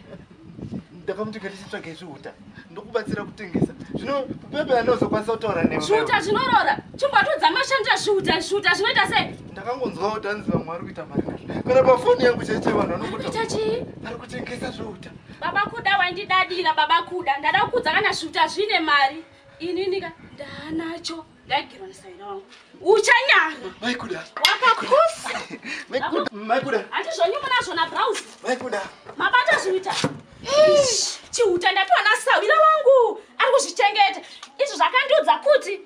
ndakamuti ngatichitsvaga zvihuta ndokubatsira kutengesa. Zvino pepe andozokwanisa kutaura newe. Zvihuta zvinorora. Chimbatudza mashandira zvihuta. Zvihuta zvinoita sei? Ndakangonzwa kuti hanzi vamwe vari kuita mari nazvo. Kana pafoni yangu chaicho vanhu vanokuta. Kuita chii? Vari kutengesa zvihuta. Baba Kuda wandidadira baba Kuda. Ndada kukudza kana zvihuta zvine mari. Inini ka ndanacho. Ndagirwa nesawira wangu. Uchanyara. Maikuda. Wakapusa. Maikuda. Maikuda. Handizvonyi munazvo naBrowse. Maikuda. Mabata zvihuta. Chihuta ndapiwa nasawira wangu. Ari kuzvichengeta. Izvo zvakandiudza kuti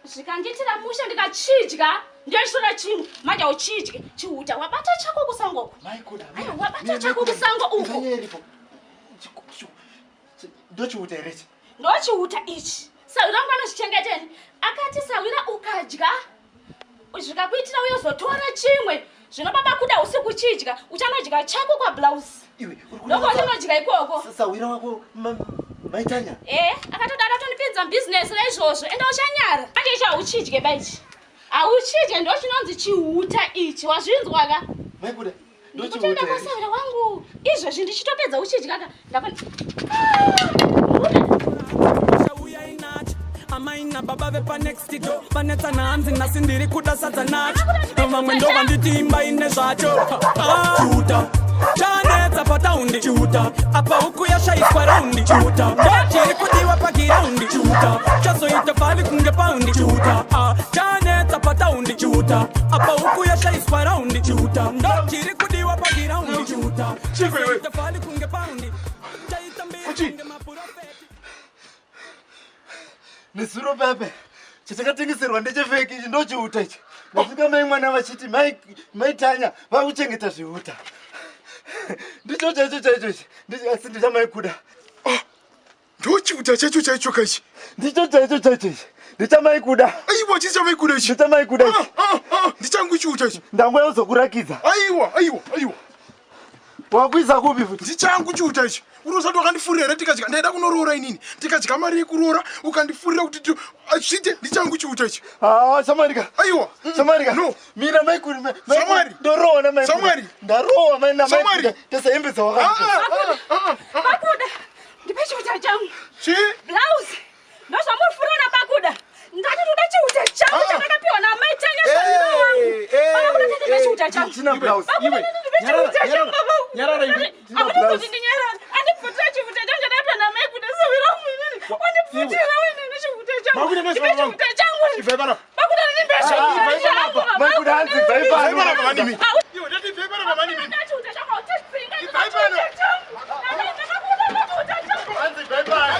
zvikandiitira musha ndikachidya ndiyochitora chimwe manje uchidye chihuta wabata chako kusango uko. Maikuda. Aiwa wabata chako kusango uko. Ndochihuta here ichi? Ndochihuta ichi. Sawira wangu anozvichengeteni. Akati sawira ukadya zvikakuitira uyozotora chimwe. Zvino baba Kuda usi kuchidya uchanodya chako kwaBlouse. Iwe Ndokwauchinodya ikoko. Sawira wako maitanya. Akatodaro atondipinza mubhizinesi raizvozvo. Enda uchanyara. Manje ichi hauchidye ba ichi. Hauchidye ndo chinonzi chihuta ichi. Wazvinzwa ka? Maikuda. Ndikutoenda Ndochihuta here? kwasawira wangu. Izvezvi ndichitopedza uchidya ka. Ndakona. Amai nababa vepanext door vanetsana hanzi nhasi ndiri kuda sadza nacho vamwe ndo vanditi imba ine zvacho. Chihuta chanetsa pataundi chihuta apa huku yashaiswa raundi chihuta ndochiri kudiwa pagiraundi chihuta chazoita fali kunge paundi chihuta chanetsa pataundi chihuta apa huku yashaiswa raundi chihuta ndochiri kudiwa pagiraundi chihuta chazoita fali kunge paundi chaita mbiri kunge mapurofeti. Nezuro pepe chatakatengeserwa ndechefeki ichi ndochihuta ichi. Ndasvika mai mwana vachiti maitanya vakuchengeta zvihuta. Ndicho chaicho chaicho ichi. Asi ndichamaikuda. Ndochihuta chaicho chaicho kaichi. Ndicho chaicho chaicho ichi. Ndichamaikuda. Aiwa chichamaikuda ichi. Ndichamaikuda ichi. Ndichangu chihuta ichi. Ndangouya kuzokurakidza. Aiwa aiwa aiwa. Wakuisa kupi futi? Ndichangu chihuta ichi. Urosati wakandifurira here tikadya ndaida kunoroora inini. Tikadya mari yekuroora ukandifurira kuti zviite ndichangu chihuta ichi. Samarika. Aiwa. Samarika. No. Mina maikuri. Samwari. Ndorowa na maikuri. Samwari. Ndarowa mai na Samwari. maikuri. Tesa hembe dzawakandipesa. Bakuda. Ndipe chihuta changu. Chi? Blouse. Ndozvamurifurira naBakuda. Ndati toda chihuta changu chandakapiwa namai Tanya sawira wangu. Baba Kuda ndipe chihuta changu. Tina blouse. Bakuda ndipe chihuta changu baba. Nyarara iwe. Akutozoti ndinyarara. Andipfutira chihuta changu chandakapiwa namai Kuda sawira wangu inini. Wandipfutira inini chihuta changu. Bakuda Ndipe chihuta changu. Ibvai panapa. Bakuda ndipe chihuta changu. Maikuda hanzi ibvai Ibvai pano. panapa mani imi. Iwe ndati ibvai panapa mani imi. Chihuta changu hauchipinga. Ibvai pano. Hanzi ibvai pano.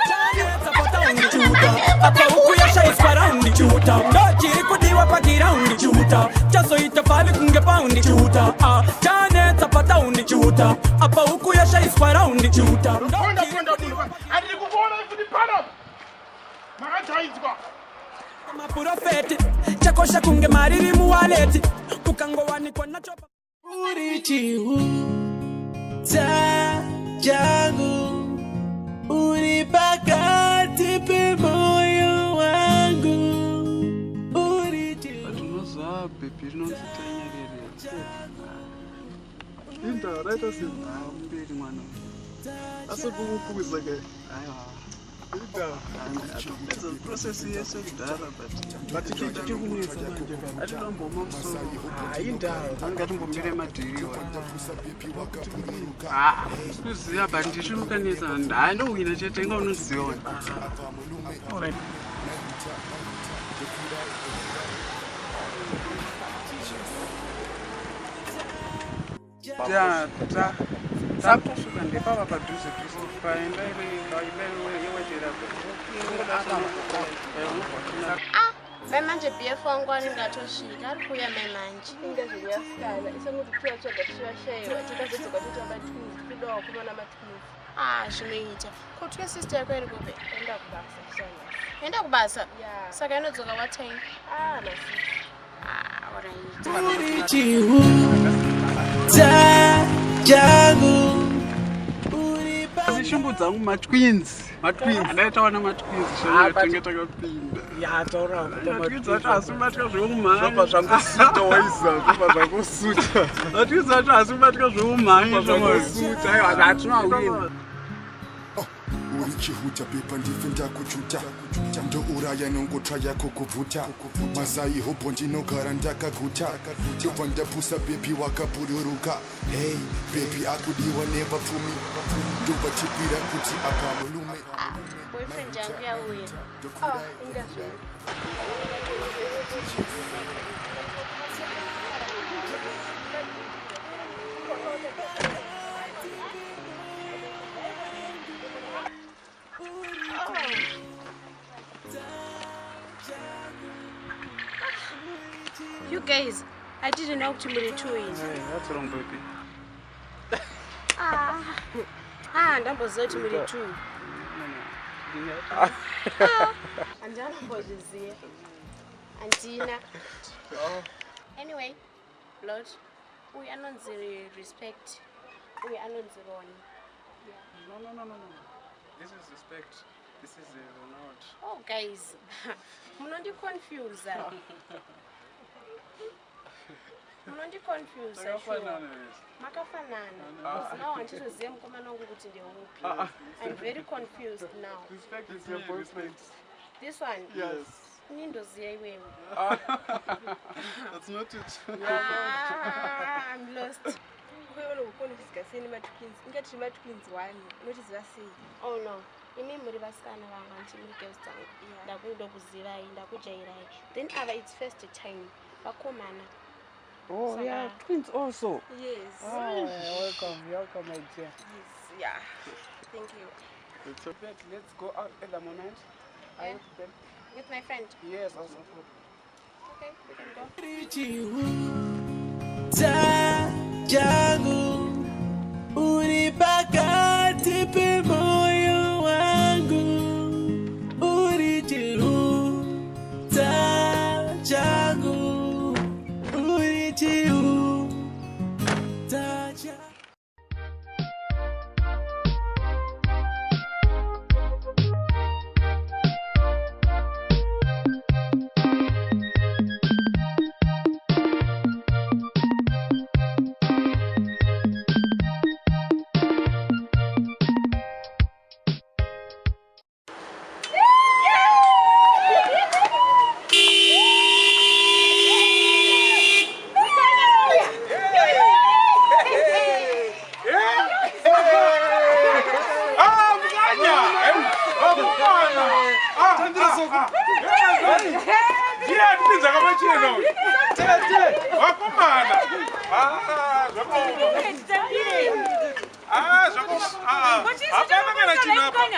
Chanetsa pataundi chihuta apa huku yashaiswa raundi chihuta ndochiri kudiwa pagiraundi chihuta chazoita fali kunge paundi chihuta chanetsa pataundi chihuta apa huku yashaiswa raundi chihuta. Ponda ponda munhu. Handiri kukuona futi panapa. Makajaidzwa. Mapurofeti chakosha kunge mari iri muwaleti ukangowanikwa nacho. Uri chihuta changu uri pakati pemoyo wangu uri Unoziva bhebhi rinonzi Tanyarere. Inda raita sei? Mberi mwana. Asi kukukuza ke. Aiwa. Inda. Edza process yese kudhara but But chiri kunetsa manje. Atitomboma musoro. Inda. Angatimbomire madhiriwa. Ah, kuziva but ndichirukanetsa hayi ndowina chete inga unondiziva wena. Alright. Takutosvika ndepava padhuze dhuze paimba iri yewetera. Mai manje BF wangu anenge atosvika, ari kuuya mai manje. Inga zvinyasikana, isanguti tivatsvaga tichivashayiwa, tikazodzoka toita matwins, todawo kuona matwins. Ah, zvinoita. Ko twin sister yako iri kupi? Enda kubasa shana. Enda kubasa? Yeah. Saka inodzoka what time? Ah, nasi. Ah, alright. Asi shungu dzangu matwins, matwins. Dai tawana matwins, shanga tinge takapinda. Ya, taura Matwins acho asi kubatwa zveumhanya. Zvobva zvangosuta waiza, zvobva zvangosuta. Matwins acho asi kubatwa zveumhanya. Zvangosuta, aiwa hatina wina. Uri chihuta pepa ndife ndakuchuta ndouraya nongotsvaya kukubvuta mazai hobho ndinogara ndakaguta ndobva ndapusa bebi wakabururuka hei bebi akudiwa nevapfumi ndobva tipira kuti apa mulume Boyfriend yangu yauya. Oh, inga zvinhu. You guys, I didn't know kuti muri twins. What's wrong, baby? Ah, ah, ndamboziva kuti muri two. Handinambozviziva. Handina. Anyway, Lord, uyu anonzi Respect, uyu anonzi Ron. No, no, no, no, no. This is respect. This is Ronald. Oh guys, munondiconfusa. Munondiconfusa. Sure. Takafanana vese. Makafanana. Ah. Because now handitoziva mukomana wangu kuti ndeupi. Ah. I'm very confused now. Respect is your boyfriend. This one? Yes. Ini ndoziva iwewe. That's not it. Ah, I'm lost. Uye unokukonufizika sei nematwins? Inga tiri matwins one, unotiziva sei? Oh no, imi muri vasikana vangu handiti muri girls dzangu. Ndakundokuzivai, ndakujairai. Then ava it's first time. Vakomana. Oh, yeah, twins also. Yes. Oh, welcome, welcome, my dear. Yes, yeah. Thank you. It's okay. Let's go out at the moment. Are you prepared? With my friend. Yes, also. Okay, we can go. Changu uri pakati pemoyo wangu uri chiuta changu uri chiuta changu.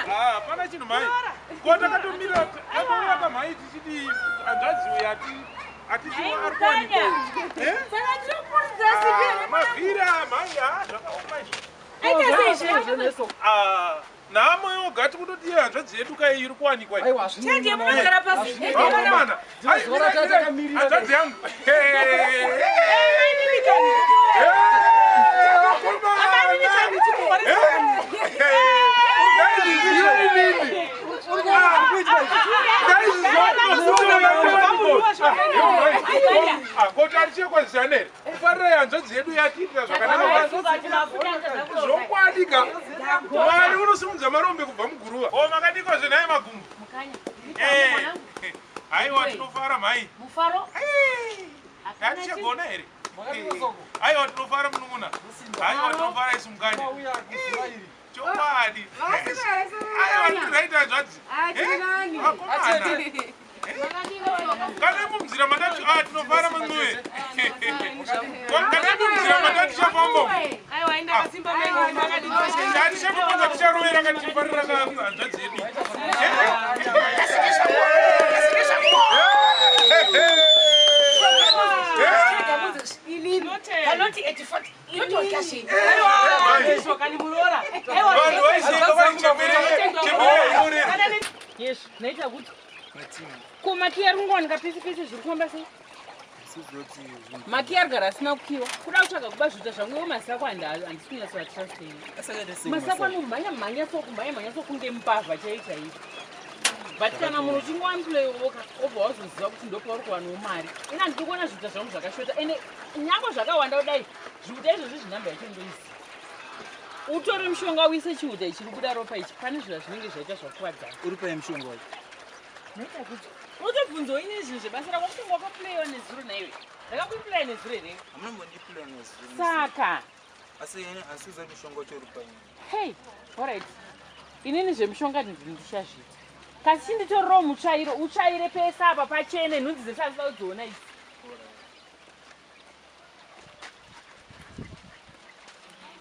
Hapana chinhu mhai ko takatomira takatomira pamhai tichiti hanzvadzi uyu atitiwa ari kuwanikwa mavhiri mhai zvakaoma izvi. Ah, nhamo yoga tikutoti iye hanzvadzi yedu kai iri kuwanikwa Tende, munogara pasi. Vakomana, hanzvadzi yangu. Koti arichekwazisana here kufarira hanzvadzi yedu yatiitira zvakanaka zvokwadi ka Mwari unosimudza marombe kubva muguruva. O makadiko zvenhai magumbu. Haiwa tinofara mhai. Mufaro? Hatichagona here? Aiwa tinofara munun'una. Aiwa tinofara isu mukanya. Chokwadi. Aiwa tiraita hanzvadzi. Vakomana. Kana munzira matatu tinofara munhuwe. Kana munzira matatu chafamba. Aiwa, enda kasimba mengi makadiko. Hatichafamba ticharovera kana tichifarira hanzvadzi yedu. Panoti 84 totodya zvinhu. Vanhu vaiseka vaichembere. Yes, naita kuti ko makiyi ari kungowanika pese pese zviri kufamba sei? Makiyi arigara asina kukiwa. Kuda kutsvaga kuba zviita zvangu iwo masako handisi kunyatsoatrustei. Masako anomhanya mhanya so kumhanya mhanya so kunge mbavha chaiyo chaiyo. But kana munhu uchinge wamuplayoka obva wazoziva kuti ndopauri kuwanawo mari. Ini handidi kuona zviita zvangu zvakashota ende nyange zvakawanda kudai zviuta izvozvi zvinhamba yacho ndoiziva. Utore mushonga uise chiuta ichi kubuda ropa ichi pane zvira zvinenge zvaita zvakuwadzana. Uri pai mushonga wacho? Naita kuti unotobvunzawo ini zvinhu zvebasa rako mushonga wakaplayiwa nezuro naiwe. Ndakakuplaya nezuro here? Hamuna mbondiplaya nezuro. Saka Asi ini asi uziva mushonga wacho uri pai. Hey, alright. Inini zvemushonga ndichazviita. Kasi chinditorerawo mutsvairo, utsvaire pese apa pachene nhunzi dzese handisida kudziona idzi.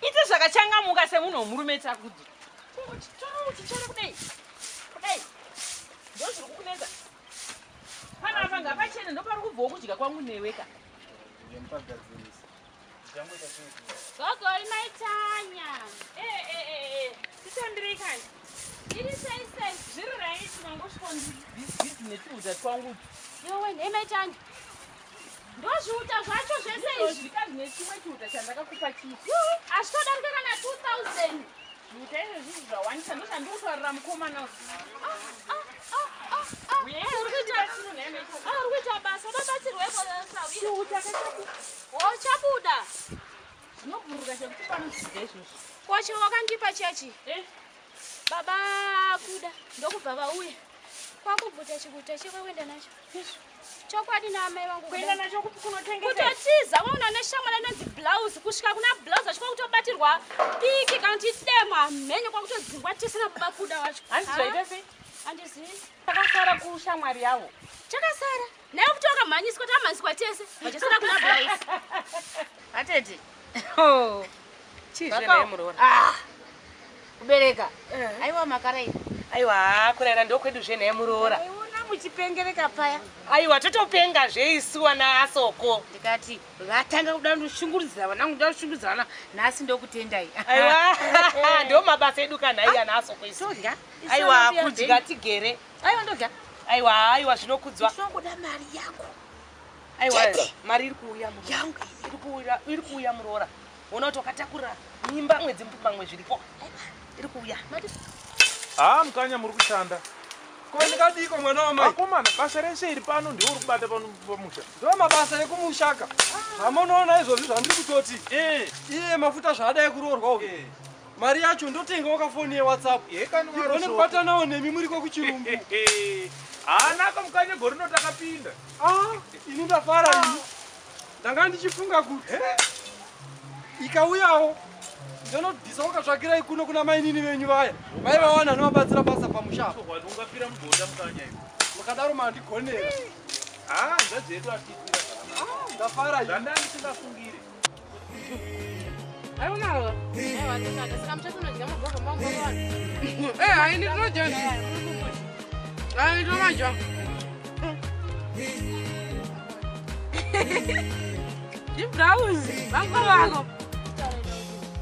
Ite zvakachangamuka semunhu wemurume Takudzo. Kungochitora uchichora kudai. Kudai. Ndozviri kukunetsa. Panapa ngapachene ndopari kubvawo kudya kwangu newe ka. Ndamupagadzirisa. Ndichangoita sei? Gogo imaitanya. Eh eh eh eh. Titambirei kani. Iri sei sei? Zviri right mangosviko ndibhizi nechiuta twangu. Yowe nhemaitanya. Ndozviuta zvacho zvese izvi. Zvikazi nechimwe chiuta chandakakupa chii. Hazvitodarika kana 2000. Zviuta izvozvi zvawandisa ndozvandikutaurira mukomana uyu. Uri kuita basa unobatsirwepo Chiuta kachabuda. Chabuda. Zvinobhuruka chekuti panozvidya izvozvi. Koche wakandipa chechi. Baba kuda ndokubva vauya. Kwakubvuta chikuta chekwakuenda nacho. Chokwadi naamai vangu. Kuenda nacho kupi kunotengesa? Kutotiza waona neshamwari inonzi blouse kusvika kuna blouse achikwa kutobatirwa piki kana kuti demo hamhenyo kwakutodzingwa tisina baba kuda wacho. Hanzi zvaita sei? Handizivi. Chakasara kushamwari yavo. Chakasara. Naye kuti wakamhanyiswa tamhanyiswa tese. Vachasara kuna blouse. Atete. Chii zve muroora? Ah. Kubereka. Aiwa makaraira. Aiwa kurayira ndokwedu zve naye muroora. Aiona muchipengereka paya. Aiwa totopenga zveisuwa naasoko. Ndikati vatanga kuda kushungurudzira vana kuda kushungurudzira vana nhasi ndokutendai. Aiwa ndo mabasa edu kana iye ana asoko isu. Todya. Aiwa kudya tigere. Aiwa ndodya. Aiwa aiwa zvinokudzwa. Ndinongoda mari yako. Aiwa Chete. mari iri kuuya muroora. Yangu iri kuuya iri kuuya muroora. Ona kuti wakatakura mimba mwedzi mupfumvamwe zviripo. Iri kuuya. Haa mukanya muri kushanda. Ko ndingadiko mwana wamai? Akomana basa rese iri pano ndiwe uri kubata pano pamusha. Ndo mabasa ekumushaka. Zvamunoona izvozvi zvandiri kutoti. Iye mafuta zvaadai kuroorwa uyu. Mari yacho ndotengawo kafoni yeWhatsApp. Ndigone kubatanawo nemi muriko kuchirungu. Haanaka mukanya gore rino takapinda. Ah, ini ndafara ini. Ndanga ndichifunga kuti ikauyawo ndinobvisa wakatsvakirai kuno kuna mainini venyu vaya. Mai vawana anovabatsira basa pamusha apa. Chokwadi ungafira mugonda mukanya iwe. Makadaro mandigonera. Haa hanzvadzi yedu atiitira zvakanaka. Ndafara ini. Zvandanga ndisingafungire. Aiwa saka muchatonodya magwavha mangu akawanda. Eh, haini tinodya. Hayi tinomadya. Ndibrowse vangu vako.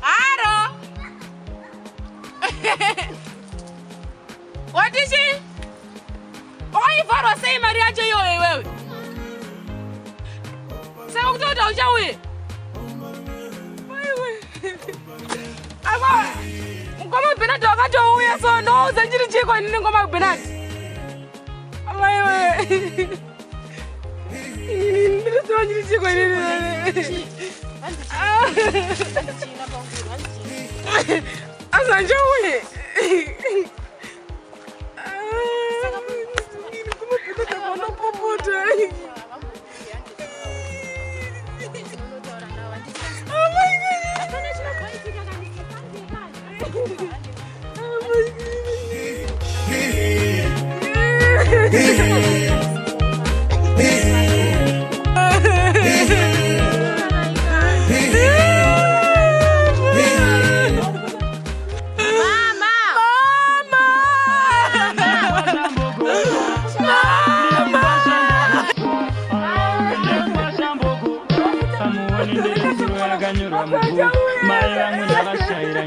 Haro. Watichi? Wakaivharwa sei mari yacho iyoyo iwewe? Saka kutoti hauchauye? Aiwe. Ava ngoma Bernard wakatouya so ndouza chiri chiko inini ngoma Bernard. Amaiwe. Inini ndinoziva chiri chiko inini. Azanjauye. Ngoma Bernard akanopopota. Mama. Mama. Mama.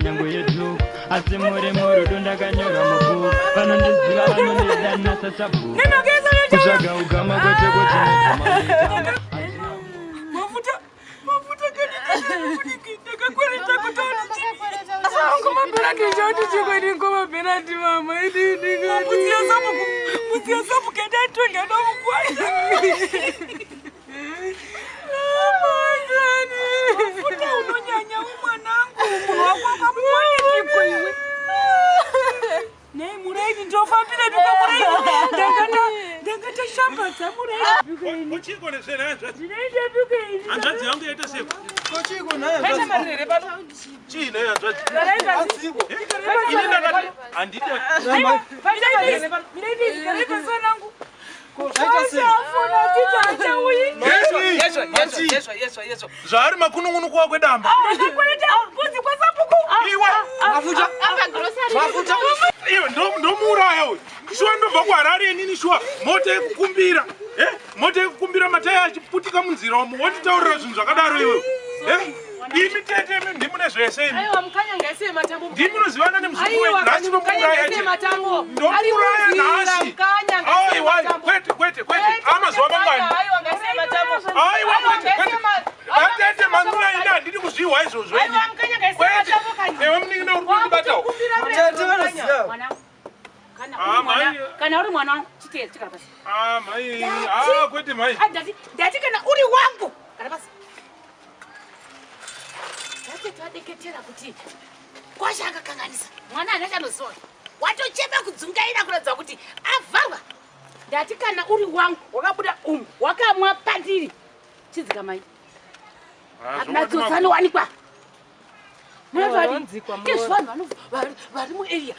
nyango yedhuku asi muri murudo ndakanyorwa mubhuku vanondiziva vanondidana sasabhuku kutsvaga ukama kwete kuti mubvuma. Mafuta mafuta ndakakwereta kutaura mabhenati choti chikwedi ngomabhenati mama mudziya sabuku endatonga ndomukwasha. Mafuta unonyanya umwanangu munhu wako akamuwanekiko iwe. Nei muraini ndofambira tuka muraini ndakatashambadza muraini. Kochiko nezvena hanzvadzi? Ndinoita piko ini. Hanzvadzi yangu yaita sei? Kochiko naye Paita marere pano. Chii naye hanzvadzi? Garai pasi. Ini ndakati handidi. Paita marere pano. Miraini garai pasi vanangu. Zvaita sei? Afona achiti achauyi. Yezvo, yezvo, yezvo, yezvo, yezvo. Zvaari makunun'unu kuwa kwedamba. Ndakakwereta mbudzi kwasabuku. Iwe. Mafuta. Mafuta. Iwe ndomuuraya uyu. Shuwa ndobva kuHarare inini shuwa mota yekukumbira. Mota yekukumbira mataya achiputika munzira umu wotitaurira zvinhu zvakadaro iwewe. Imi tete imi ndimune zvese imi. Aiwa mukanya ngaisiye matambo. Ndimi munozivana nemuzukuru wenyu nhasi ndomuuraya Ngaisiye matambo. Ndomuuraya nhasi. Mukanya ngaisiye Aiwa matambo. kwete kwete kwete. Amazuva mangani? Aiwa ngaisiye matambo. Aiwa kwete kwete. Vatete mangura ini handidi kuzvihwa izvozvo ini. Aiwa mukanya ngaisiye Kwete. matambo kani. Ewe munin'ina uri kundibatawo. Tete vanoziva. Mwanangu. Kana Ah, uri mwana, mai. kana uri mwana wangu, chitezi chigara pasi. Ah mai. Ah kwete mai. Ah, ndati ndati kana uri wangu, gara pasi. Ndati tadeketera kuti kwasha akakanganisa. Mwana haana chanoziva. Watochema kudzungaira kuratidza kuti avharwa. Ndati kana uri wangu, wakabuda umu, wakamwa pandiri. Chidzika mai. Matsotsi anowanikwa. Vanonzikwa muroora. Izvo vanhu vari muarea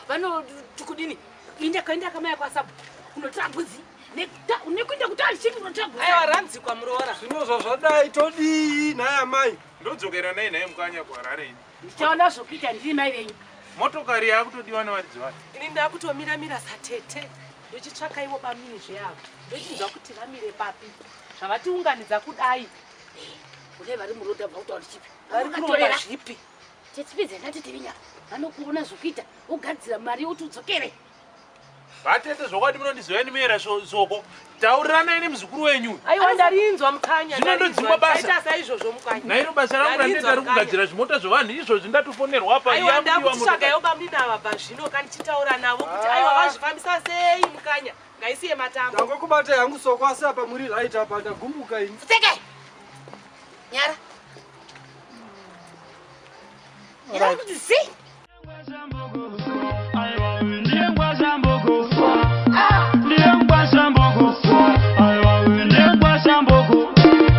vanotukudini. Inda kamaya kwasabu unotora mbudzi nekuenda kutaura chii unotora mbudzi. Aiwa ranzikwa muroora. Zvino zvazvadai todii naye amai? Ndodzokera naye naye mukanya kuHarare ini. Ndichaona zvokuita ndiri mai venyu. Motokari yakutodiwa nevaridzi vayo. Ini ndakutomira-mira satete. Ndochitsvaka ivo bamini zveyavo. Ndochinzwa kuti vamire papi. Zvavatiunganidza kudai. Kudai vari murodha bva kutaura chipi. Vari kuronga zvipi? Tetipedze ndatitivinya. Vanokuona zvokuita wogadzira mari yekuti udzokere. Vatete zvokwadi munondiziva ini muyera soko. Tauriranai nemuzukuru wenyu. Aiwa ndarinzwa mukanya. Zvino ndodzingwa basa. Aita saizvozvo mukanya. Nairo basa rangu randinoita Ndarinzwa rekugadzira zvimota zvevanhu izvozvi ndatofonerwa apa. Aiwa yakudiwa ndakutsvagayo bamini ava bva zvino kandichitaura navo kuti aiwa vazvifambisa sei mukanya. Ngaisiye matambo. Ndangokubata yangu soko asi apa muri right apa ndagumbuka ini. Pfuteke. Nyara. Nyara kuti zi.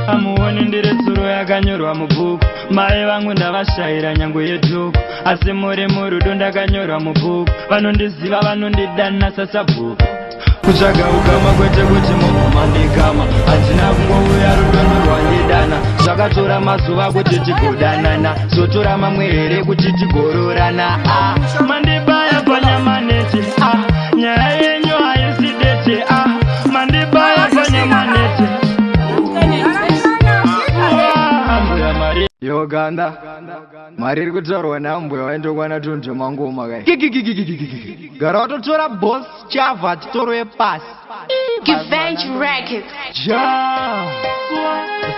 Amuoni ndiri tsuro yakanyorwa mubhuku mai vangu ndavashayira nyango yedhuku asi muri murudo ndakanyorwa mubhuku vanondiziva vanondidana sasabhuku kutsvaga ukama kwete kuti mubvumandikama handina kungouya rudo rwandidana zvakatora mazuva kuti tigodanana zotora mamwe here kuti tigororana. Mandibaya panyama nete nyaya yenyu haisi dete mandibaya panyama nete. Ambuya mari Yoganda mari iri kutaurwa naambuya waindokwana tonje mangoma kai. Gara watotora boss chavha titorwe pasi. Givenchy Records. Ja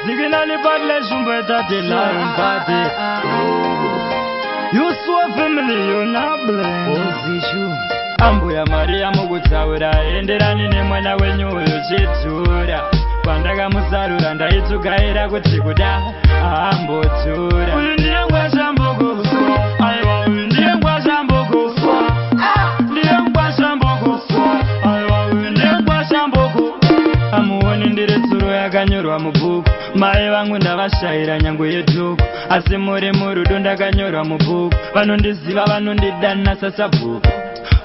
Signali padle shumbe tate lion party. You so family you not blame. Ambuya Maria mukutaura enderani nemwana wenyu uyu chidhura. Pandakamusarura ndaitsugaira kuti kuda ambodzura. Uyu ndiye ngwashambuku. Aiwa uyu ndiye ngwashambuku. Ndiye ngwashambuku. Aiwa uyu ndiye ngwashambuku. Amuoni ndiri tsuro yakanyorwa mubhuku mai vangu ndavashayira nyango yedhuku asi muri murudo ndakanyorwa mubhuku vanondiziva vanondidana sasabhuku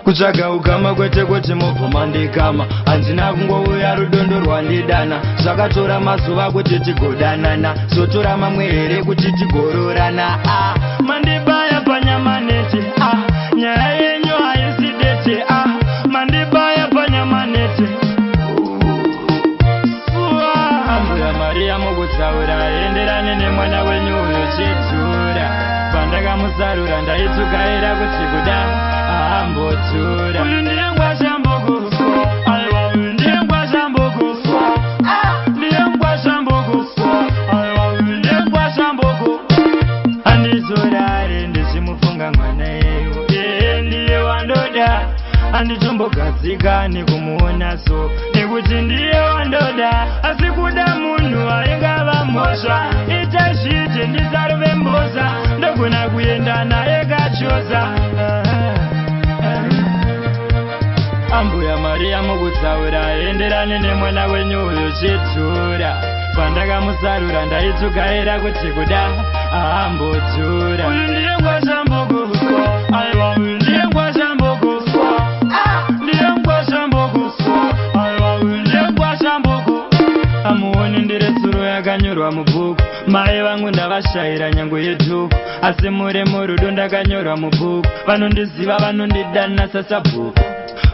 kutsvaga ukama kwete kuti mubvumandikama handina kungouya rudondo rwandidana zvakatora mazuva kuti tigodanana zotora mamwe here kuti tigororana. Mandibaya panyama nete nyaya yenyu haisi dete mandibaya panyama nete. Ambuya Maria mukutaura enderani nemwana wenyu uyu chidhura. Pandakamusarura Pandakamuzarura ndaitsukaira kuti kuda ahambotura. Uyu ndiye ngwashamboko, aiwa uyu ndiye ngwashamboko, ndiye ngwashamboko, aiwa uyu ndiye ngwashamboko. Handizorare ndichimufunga mwana yeyo, iye ndiye wandoda. Handitombogadzika nekumuona so, nekuti ndiye wandoda. Asi kuda munhu aingava mhosva, ita zviti ndisarove mboza, ndogona kuenda naye kachoza. Ambuya Mariya mukutsaura, enderane nemwana wenyu uyu chidhura. Pandakamusarura ndaitsukaira kuti kuda ahambotura. Uyu ndiye ngwashamboko, aiwa uyu ndiye ngwashamboko, ndiye ngwashamboko, aiwa uyu ndiye ngwashamboko. Amuoni ndiri tsuro yakanyorwa mubhuku, mai vangu ndavashayira nyango yedhuku, asi muri murudo ndakanyorwa mubhuku. Vanondiziva vanondidana sasabhuku,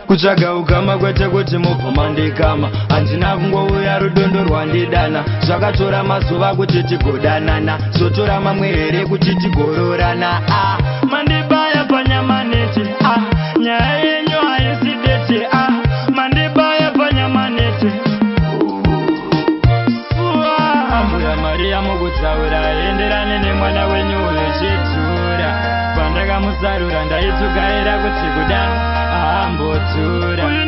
kutsvaga ukama kwete kuti mubvuma ndikama. Handina kungouya rudondo rwandidana, zvakatora mazuva kuti tigodanana, zvotora mamwe here kuti tigororana. Ah, mandibaya panyama nete, ah, nyaya yenyu haisi dete, ah, mandibaya panyama nete. Ambuya Mariya mukutsaura, enderane nemwana wenyu uyu chidhura. Pandakamusarura ndaitsukaira kuti kuda ahambotura. Uyu